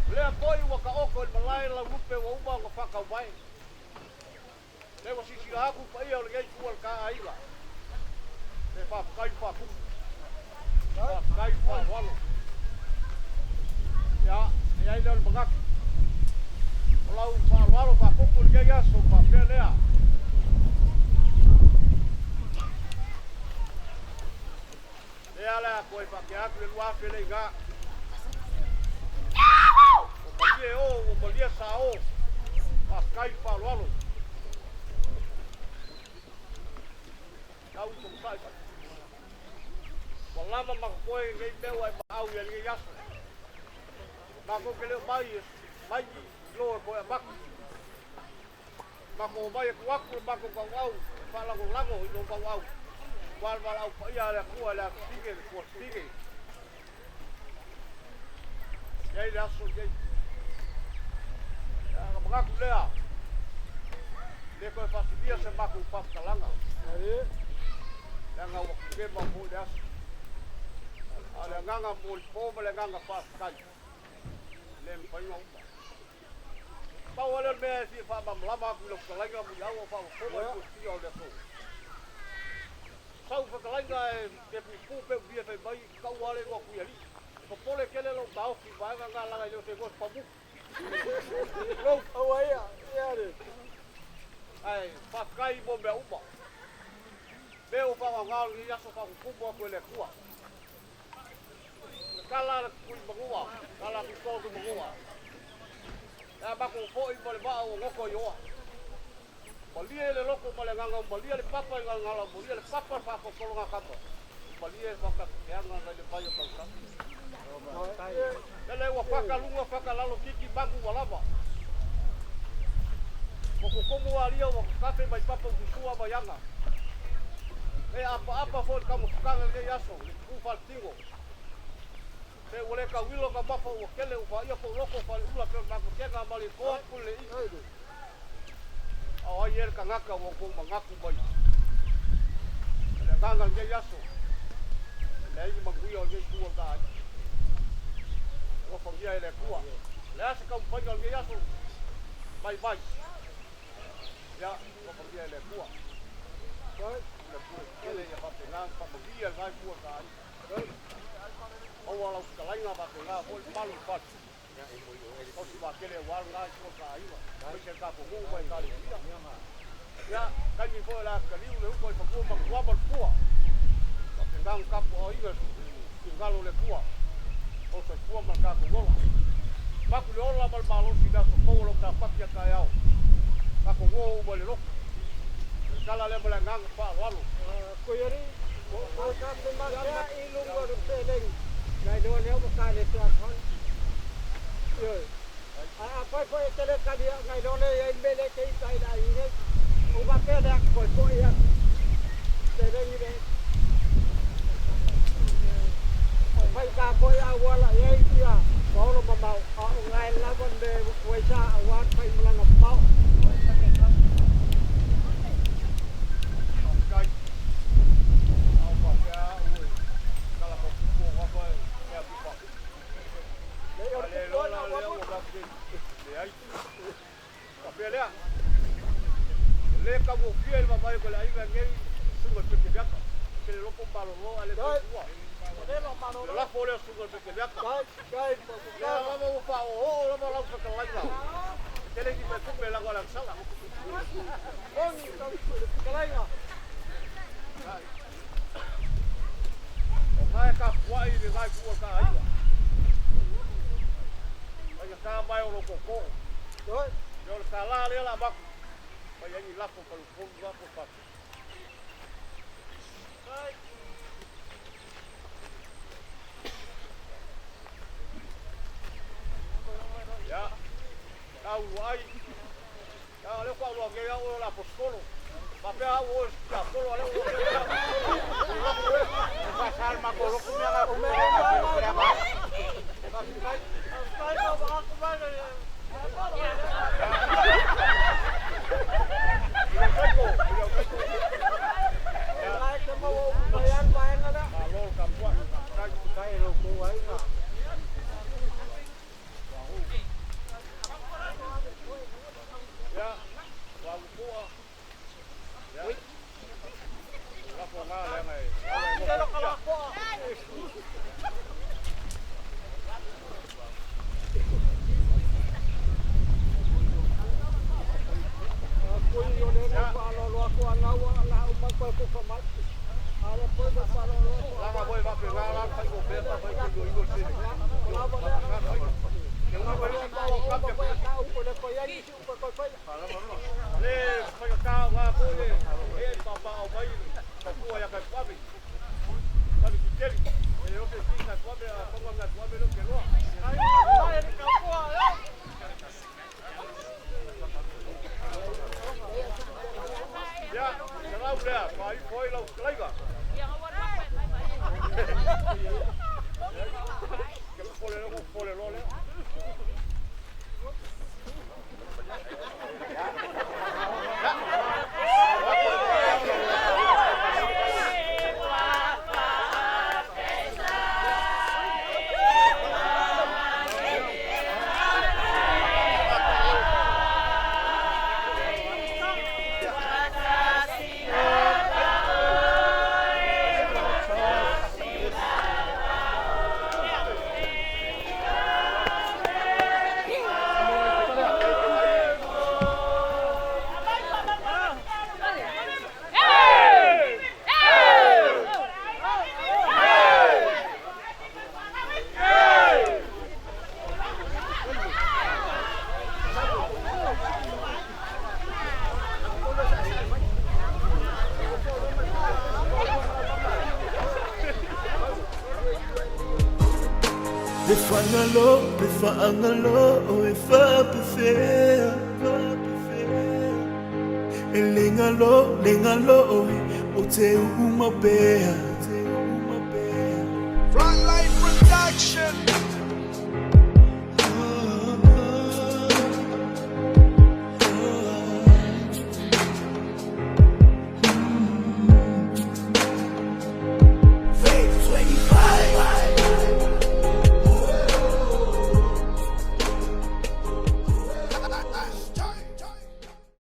O lea foi ua taoto i le malae lau lupe ua uma ona faatauvae. Lea ua silasila atu le paia o lenei itu o le ta aiga. Le faafetai le faatupu. Faafetai le faaaloalo. Ia, e i ai lea o le manatu. O lau faaaloalo faatupu i lenei aso faapea lea. Lea le a toe faatea atu le 2000 le iina. Ua malie o, ua malie sa o. Faafetai le faaaloalo. Tau tomasai mai. Ua lava ma totoe lenei mea ua e maau i ai lenei aso. Matou te le o mai mai i lo e toe avatu. Matou omai e tuu atu le matou tauau e faalagolago i lou tauau aua le valaau paia a le Atua i le afafine le tuafafine. E i ai le aso lenei. Ia, ona manatu lea, e le toe faasilia se matou faamatalaga, leaga ua kekema foi le aso. A o le agaga molipo ma le agaga faafetai, e le mafai ona uma. Pau lava lea o le mea e fia faamalamalama atu i lau fetalaiga Muliau a o faafofoga i fuatia o le aso. Sau fetalaiga e te puupuu pe umia fai mai tau lava le igoa Tuialii. E popole tele lou taofi i vaega na leaga e le o se igoa se pamu. Tulou. Aua ia, ia le. Ae faafetai mo mea uma. Mea ua faaaoga o lenei aso faakukumu atu e le Atua. Le tala a le Tuimanua, tala a Tuitolo Tuimanua. E a matou foi ma le vaa ua goto i oa. Malie le loto ma le agaga ua malie le papa i galagala ua malie le papa i le faatolotologa a tama. Ua malie le faatateaga nai le vai o tausaga. Lele ua fata luga fata lalo titi magu ua lava. Ua kokomo alia ua kafe mai papa u tusua mai aga. E apaapa foi le taumafataga i lenei aso le pupuu faletino. Pe ua le tauilo taumafa ua tele ua faia pou loko faleula pe o le matetega ma le itoa pule le i. A o ai ea le tagata ua outou manatu mai i le agaga i lenei aso, e leai ni manuia o lenei itu o le ta aiga. Alofagia e le Atua. O le a se taumafaiga o lenei aso? Mai mai. Ia, alofagia e le Atua. Le Atua e tele ia faapena ona faamanuia i lena itu o le ta aiga. Maua lau fetalaiga faapena foi le malu i le fale. Tausi vaatele aua lena itu o le ta aiga, aemaise le tatou nuu ma Ekalesia. Ia, taimi foi o le a taliu le uto i fanua ma tua ma le pua. Faapena ona tapuaaoina finagalo o le Atua o le soifua ma le tatou ola. Avatu le ola ma le malosi i le aso fou o lau tapati a taeao. Tatou o uma i le lotu. O le tala lea ma le agaga faaaloalo. Koiari, o ka matea i luga o le pelegi, nai loa lea ua ka le te atoa. Ioe. Ae afai foi e te le talia, nai loa lea e i ai le mea lea e te ita ai i le aiga nei. Ou faapea lea, toe foi atu pelegi le fai ta foi auala i ai ia paolo mamao, a o gae lava le mea ua i sa aua le fai malaga mamao. Faafetai. A o faapea au e tala fautupu o gafa e mea pipa. A le iloa la lea ua faapea leai. Faapea lea. E le taugofie le vaavaai o le aiga nei susuga i le Pekeviaka. Ke le loko malolo a le tua. Le lafo lea susuga i le Pekeviaka. Lea lava ua faaoooo lava lau fetalaiga. E tele ni mea tupe laga o le agasala. O na e tapuai i le nai pua ka aiga. Faigata mai o lo koko. Ia o le tala lea la avatu. Fai ai ni lafo palupolu lafo fatu. Ia, tau ai. Ia, lea kwa lua ngei au o le apostolo. Faapea au o le tiapolo, a lea ua ngei au apostolo. Pasal makolok mea ka Le fagalo, le faagalo, e faapefea. E le galo, le galo, o te u'u mapea. Frontline Production.